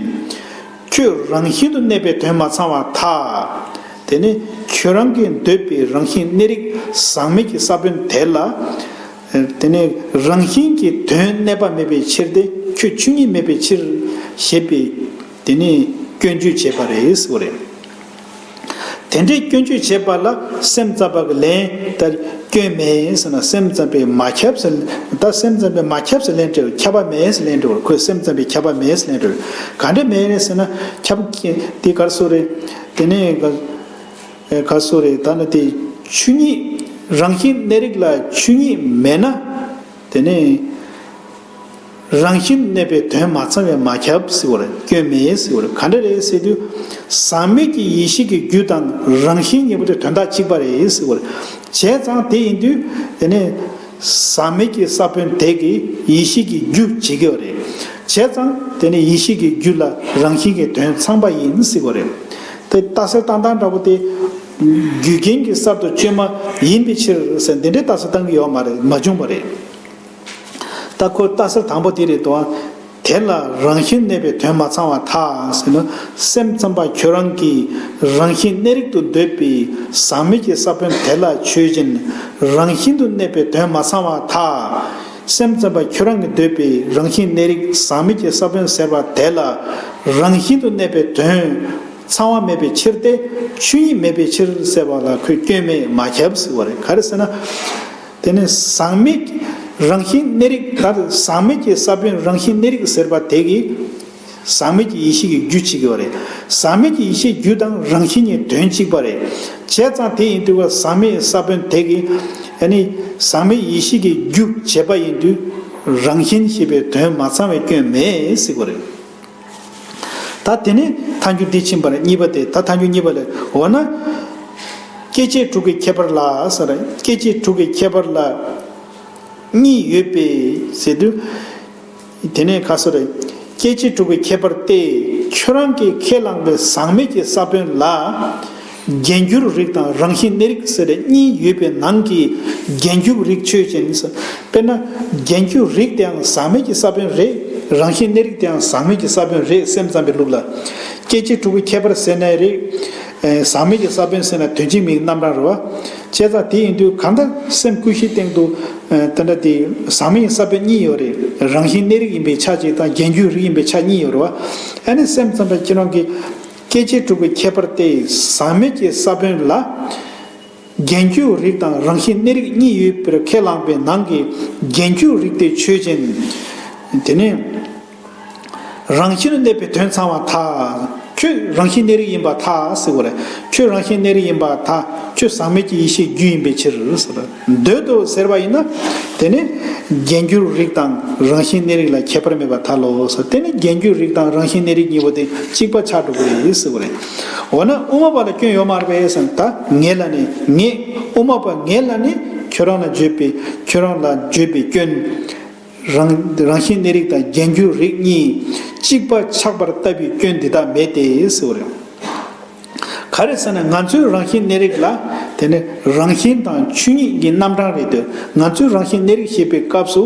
ཁྱོད་རང་བཞིན་དུ་གནས་པའི་དོན་མ་ཚང་བར་ཐལ། དེ་ནི་ཁྱོད་རང་གིས་འདོད་པའི་རང་བཞིན་གནས་རིགས་ཟག་མེད་ཀྱི་ས་བོན་དེ་ལ། དེ་ནི་རང་བཞིན་གྱི་དོན་གནས་པ་མེད་པའི་ཕྱིར་ཏེ། ཁྱོད་ཆོས་ཉིད་མེད་པའི་ཕྱིར་ཞེས་པའི་དེ་ནི་སྐྱོན་བརྗོད་བྱས་པ་རེད་ཟེར་བ་རེད། དེ་འདྲའི་སྐྱོན་བརྗོད་བྱས་པ་ལ་སེམས་ཙམ་པ་གི་ལན་ལྟར་སྐྱོན་མེད་ཟེར་ན། སེམས་ཙམ་པས་མ་ཁྱབ་ཟེར། ད་སེམས་ཙམ་པས་མ་ཁྱབ་ཟེར་ལན་སྤྲད། ཁྱབ་པ་མེད་ཟེར་ལན་སྤྲད། ཁོས་སེམས་ཙམ་པས་ཁྱབ་པ་མེད་ཟེར་ལན་སྤྲད། ག་འདྲ་མེད་རེད་ཟེར་ན། ཁྱབ་དེ་ག་རེ་ཟེར་རེད། དེ་ནས་ག་ག་རེ་ཟེར་རེད། ད་ནི་དེ་ཆོས་ཉིད་རང་བཞིན་གནས་རིགས་ལ་ཆོས་ཉིད་མེད་ན། དེ་ནས། རང་བཞིན་གནས་པའི་དོན་མ་ཚང་བས་མ་ཁྱབ་ཟེར་བ་རེད། སྐྱོན་མེད་ཟེར་བ་རེད། ག་འདྲ་རེད་ཟེར་དུས། ཟག་མེད་ཀྱི་ཡེ་ཤེས་ཀྱི་རྒྱུ་དང་རང་བཞིན་གཉིས་པོ་དེ་དོན་དག་གཅིག་པ་རེད་ཟེར་བ་རེད། བྱས་ཙང་དེ་ཡིན་དུས། དེ་ནས་ཟག་མེད་ཀྱི་ས་བོན་དེ་གི་ཡེ་ཤེས་ཀྱི་རྒྱུ་བྱེད་ཀྱི་ཡོད་རེད། བྱས་ཙང་དེ་ནས་ཡེ་ཤེས་ཀྱི་རྒྱུ་ལ་རང་བཞིན་གྱི་དོན་ཚང་པ་ཡིན་ཟེར་བ་རེད། དེ་རྟགས་གསལ་བཏང་སྟངས་འདྲ་པོ་དེ། རྒྱུ་རྐྱེན་གྱི་གསར་དུ་བཅོས་མ་ཡིན་པའི་ཕྱིར་ཟེར། འདི་འདྲའི་རྟགས་གསལ་བཏང་གི་ཡོད་མ་རེད། མ་བྱུང་བ་རེད། ད་ཁོ་རྟགས་གསལ་དང་པོ་དེ་རེད་དོ། དེ་ལ་རང་བཞིན་གནས་པའི་དོན་མ་ཚང་བར་ཐལ་ཟེར་ན། སེམས་ཙམ་པ་ཁྱོད་རང་གིས་རང་བཞིན་གནས་རིགས་དུ་འདོད་པའི་ཟག་མེད་ཀྱི་ས་བོན་དེ་ལ་ཆོས་ཅན། རང་བཞིན་དུ་གནས་པའི་དོན་མ་ཚང་བར་ཐལ། སེམས་ཙམ་པ་ཁྱོད་རང་གིས་འདོད་པའི་རང་བཞིན་གནས་རིགས་ཟག་མེད་ཀྱི་ས་བོན་ཟེར་བ་དེ་ལ་རང་བཞིན་དུ་གནས་པའི་དོན་ཚང་བ་མེད་པའི་ཕྱིར་ཏེ། ཆོས་ཉིད་མེད་པའི་ཕྱིར་ཟེར་བ་ལ་ཁོས་སྐྱོན་མེད་མ་ཁྱབ་ཟེར་བ་རེད། ག་རེ་ཟེར་ན། དེ་ནི་ཟག་མེད་རང་བཞིན་གནས་རིགས། ད་ཟག་མེད་ཀྱི་ས་བོན་རང་བཞིན་གནས་རིགས་ཟེར་བ་དེ་གིས་ཟག་མེད་ཀྱི་ཡེ་ཤེས་ཀྱི་རྒྱུ་བྱེད་ཀྱི་ཡོད་རེད། ཟག་མེད་ཀྱི་ཡེ་ཤེས་རྒྱུ་དང་རང་བཞིན་གཉིས་དོན་གཅིག་པ་རེད། བྱས་ཙང་དེ་ཡིན་དུས་ཟག་མེད་ས་བོན་དེ་གིས་ཨ་ནི་ཟག་མེད་ཡེ་ཤེས་ཀྱི་རྒྱུ་བྱེད་པ་ཡིན་དུས་རང་བཞིན་ཞེས་པའི་དོན་མ་ཚང་བའི་སྐྱོན་མེད་ཟེར་བ་རེད། ད་དེ་ནས་ཐལ་འགྱུར་འདི་ཕྱིན་པ་རེད། གཉིས་པ་དེ། ད་ཐལ་འགྱུར་གཉིས་པ་ལ། འོ་ན། སྐྱེ་མཆེད་དྲུག་གི་ཁྱད་པར་ལ་ཟེར། སྐྱེ་མཆེད་དྲུག་གི་ཁྱད་པར་ལ་གཉིས་ཡོད་པས་ཟེར་དུས། དེ་ནས་ག་རེ་ཟེར་རེད། སྐྱེ་མཆེད་དྲུག་གི་ཁྱད་པར་ཏེ། ཁྱོད་རང་གིས་ཁས་བླངས་པའི་ཟག་མེད་ཀྱི་ས་བོན་ལ་རྒྱན་གྱུར་རིགས་དང་རང་བཞིན་གནས་རིགས་ཟེར་གཉིས་ཡོད་པའི་ནང་གི་རྒྱན་གྱུར་རིགས་ཆོས་ཅན། དཔེར་ན། རྒྱན་གྱུར་རིགས་དེའང་ཟག་མེད་ཀྱི་ས་བོན་རེད། རང་བཞིན་གནས་རིགས་དེའང་ཟག་མེད་ཀྱི་ས་བོན་རེད། སེམས་ཙམ་པའི་ལུགས་ལ། སྐྱེ་མཆེད་དྲུག་གི་ཁྱད་པར་ཟེར་ནའི་རེད། ཨེ། ཟག་མེད་ཀྱི་ས་བོན་ཟེར་ན་དོན་གཅིག་མིང་རྣམ་གྲངས་རེད་བ། བྱས་ཙང་དེ་ཡིན་དུས་གང་ལྟར་སེམས་ཀུན་གཞིའི་སྟེང་དུ། ཨེ། དེ་འདྲ་དེ་ཟག་མེད་ཀྱི་ས་བོན་གཉིས་ཡོད་རེད། རང་བཞིན་གནས་རིགས་ཡིན་པའི་ཆ་གཅིག་དང་རྒྱན་གྱུར་རིགས་ཡིན་པའི་ཆ་གཉིས་ཡོད་རེད་བ། ཨ་ནི་སེམས་ཙམ་པ་ཁྱེད་རང་གིས་སྐྱེ་མཆེད་དྲུག་གི་ཁྱད་པར་ཏེ། ཟག་མེད་ཀྱི་ས་བོན་ལ་རྒྱན་གྱུར་རིགས་དང་རང་བཞིན་གནས་རིགས་གཉིས་ཡོད་པར་ཁས་བླངས་པའི་ནང་གི་རྒྱན་གྱུར་རིགས་དེ་ཆོས་ཅན། དེ་ནས། རང་བཞིན་དུ་གནས་པའི་དོན་ཚང་བར་ཐལ། ཁྱོད་རང་བཞིན་གནས་རིགས་ཡིན་པར་ཐལ་ཟེར་བ་རེད། ཁྱོད་རང་བཞིན་གནས་རིགས་ཡིན་པར་ཐལ། ཁྱོད་ཟག་མེད་ཀྱི་ཡེ་ཤེས་རྒྱུ་ཡིན་པའི་ཕྱིར་ཟེར། འདོད་དོ་ཟེར་བ་ཡིན་ན། དེ་ནི་རྒྱན་གྱུར་རིགས་དང་རང་བཞིན་གནས་རིགས་ལ་ཁྱད་པར་མེད་པར་ཐལ་ལོ་ཟེར། དེ་ནི་རྒྱན་གྱུར་རིགས་དང་རང་བཞིན་གནས་རིགས་གཉིས་པོ་དེ་གཅིག་པ་ཆགས་འགྲོ་གི་རེད་ཟེར་བ་རེད། འོ་ན་དབུ་མ་པ་ལ་སྐྱོན་ཡོད་མ་རེད་པས་ཟེར་ན། ད་ངེད་ལ་ནི། ངེད་དབུ་མ་པ་ངེད་ལ་ནི་ཁྱོད་རང་ལ་བརྗོད་པའི། ཁྱོད་རང་ལ་བརྗོད་པའི་སྐྱོན། རང་རང་བཞིན་གནས་རིགས་དང་རྒྱན་གྱུར་རིགས་གཉིས་གཅིག་པ་ཆགས་པར་ལྟ་བུའི་སྐྱོན་འདི་དག་མེད་དེ་ཟེར་བ་རེད། ག་རེ་ཟེར་ན། ང་ཚོའི་རང་བཞིན་གནས་རིགས་ལ། དེ་ནི་རང་བཞིན་དང་ཆོས་ཉིད་ཀྱི་རྣམ་གྲངས་རེད་དེ། ང་ཚོའི་རང་བཞིན་གནས་རིགས་ཞེས་པའི་སྐབས་སུ་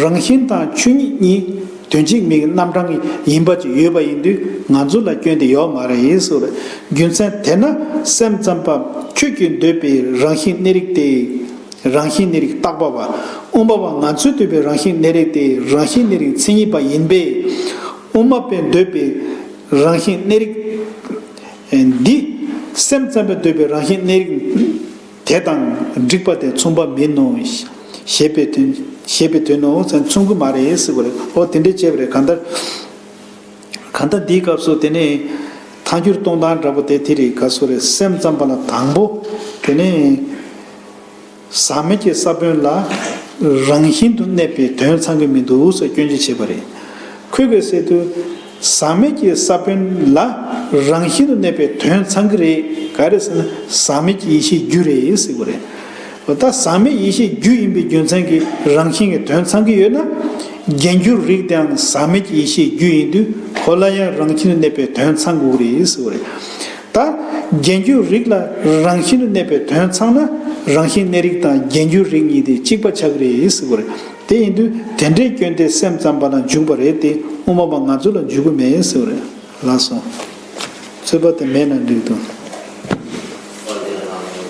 རང་བཞིན་དང་ཆོས་ཉིད་གཉིས་དོན་གཅིག་མིང་གི་རྣམ་གྲངས་ཡིན་པ་ཅིག་ཡོད་པ་ཡིན་དུས་ང་ཚོ་ལ་སྐྱོན་དེ་ཡོད་མ་རེད་ཟེར་བ་རེད། རྒྱུ་མཚན་དེས་ན་སེམས་ཙམ་པ་ཁྱོད་ཀྱིས་འདོད་པའི་རང་བཞིན་གནས་རིགས་དེ། རང་བཞིན་གནས་རིགས་རྟག་པ་བ། དབུ་མ་པ་ང་ཚོས་འདོད་པའི་རང་བཞིན་གནས་རིགས་དེ་རང་བཞིན་གནས་རིགས་མཚན་ཉིད་པ་ཡིན་པས། དབུ་མ་པས་འདོད་པའི་རང་བཞིན་གནས་རིགས་འདི་སེམས་ཙམ་པས་འདོད་པའི་རང་བཞིན་གནས་རིགས་དེ་དང་འགྲིག་པ་དེ་མཚུངས་པ་མིན་ནོ་ཞེས་པའི་དོན། ཞེས་པའི་དོན་ནོ། མཚུངས་ཀྱི་མ་རེད་ཟེར་བ་རེད། འོ་དེ་འདྲ་བྱས་པ་རེད། གང་ལྟར། གང་ལྟར་འདིའི་སྐབས་སུ་དེ་ནས་ཐལ་འགྱུར་གཏོང་སྟངས་འདྲ་པོ་དེ་དེ་རེད། ག་རེ་ཟེར་རེད། སེམས་ཙམ་པ་ལ་དང་པོ་དེ་ནས། ཟག་མེད་ཀྱི་ས་བོན་ལ་རང་བཞིན་དུ་གནས་པའི་དོན་ཚང་གི་མི་འདུག་ཟེར་སྐྱོན་བརྗོད་བྱས་པ་རེད། ཁོས་ག་རེ་ཟེར་དུས། ཟག་མེད་ཀྱི་ས་བོན་ལ་རང་བཞིན་དུ་གནས་པའི་དོན་ཚང་གི་རེད། ག་རེ་ཟེར་ན་ཟག་མེད་ཀྱི་ཡེ་ཤེས་རྒྱུ་རེད་ཟེར་གྱི་རེད། ད་ཟག་མེད་ཡེ་ཤེས་རྒྱུ་ཡིན་པའི་རྒྱུ་མཚན་གྱིས་རང་བཞིན་གྱི་དོན་ཚང་གི་ཡོད་ན། རྒྱན་གྱུར་རིགས་དེའང་ཟག་མེད་ཀྱི་ཡེ་ཤེས་རྒྱུ་ཡིན་དུས་ཁོ་ལ་ཡང་རང་བཞིན་དུ་གནས་པའི་དོན་ཚང་དགོས་ཀྱི་རེད་ཟེར་གྱི་རེད། ད་རྒྱན་གྱུར་རིགས་ལ་རང་བཞིན་དུ་གནས་པའི་དོན་ཚང་ན། རང་བཞིན་གནས་རིགས་དང་རྒྱན་གྱུར་རིགས་གཉིས་དེ་གཅིག་པ་ཆགས་ཀྱི་རེད་ཟེར་གྱི་རེད། དེ་ཡིན་དུས་དེ་འདྲའི་སྐྱོན་དེ་སེམས་ཙམ་པ་ལ་འཇུག་པ་རེད་དེ། དབུ་མ་པ་ང་ཚོ་ལ་འཇུག་གི་མེད་ཟེར་གྱི་རེད། ལགས་སོ། རྩོད་པ་དེ་མེད་ན་འགྲིག་འདུག་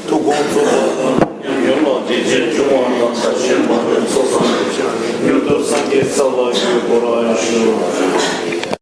ཐུགས་དགོངས་རྫོགས་པ་དང་ཉམས་མྱོང་ལ་རྗེས་དྲན་བྱུང་བ་དང་། ད་གཞན་མ་ལུས་ཚོགས་བསགས་མྱུར་དུ་སངས་རྒྱས་ས་ལ་འགོད་པར་ཞུ།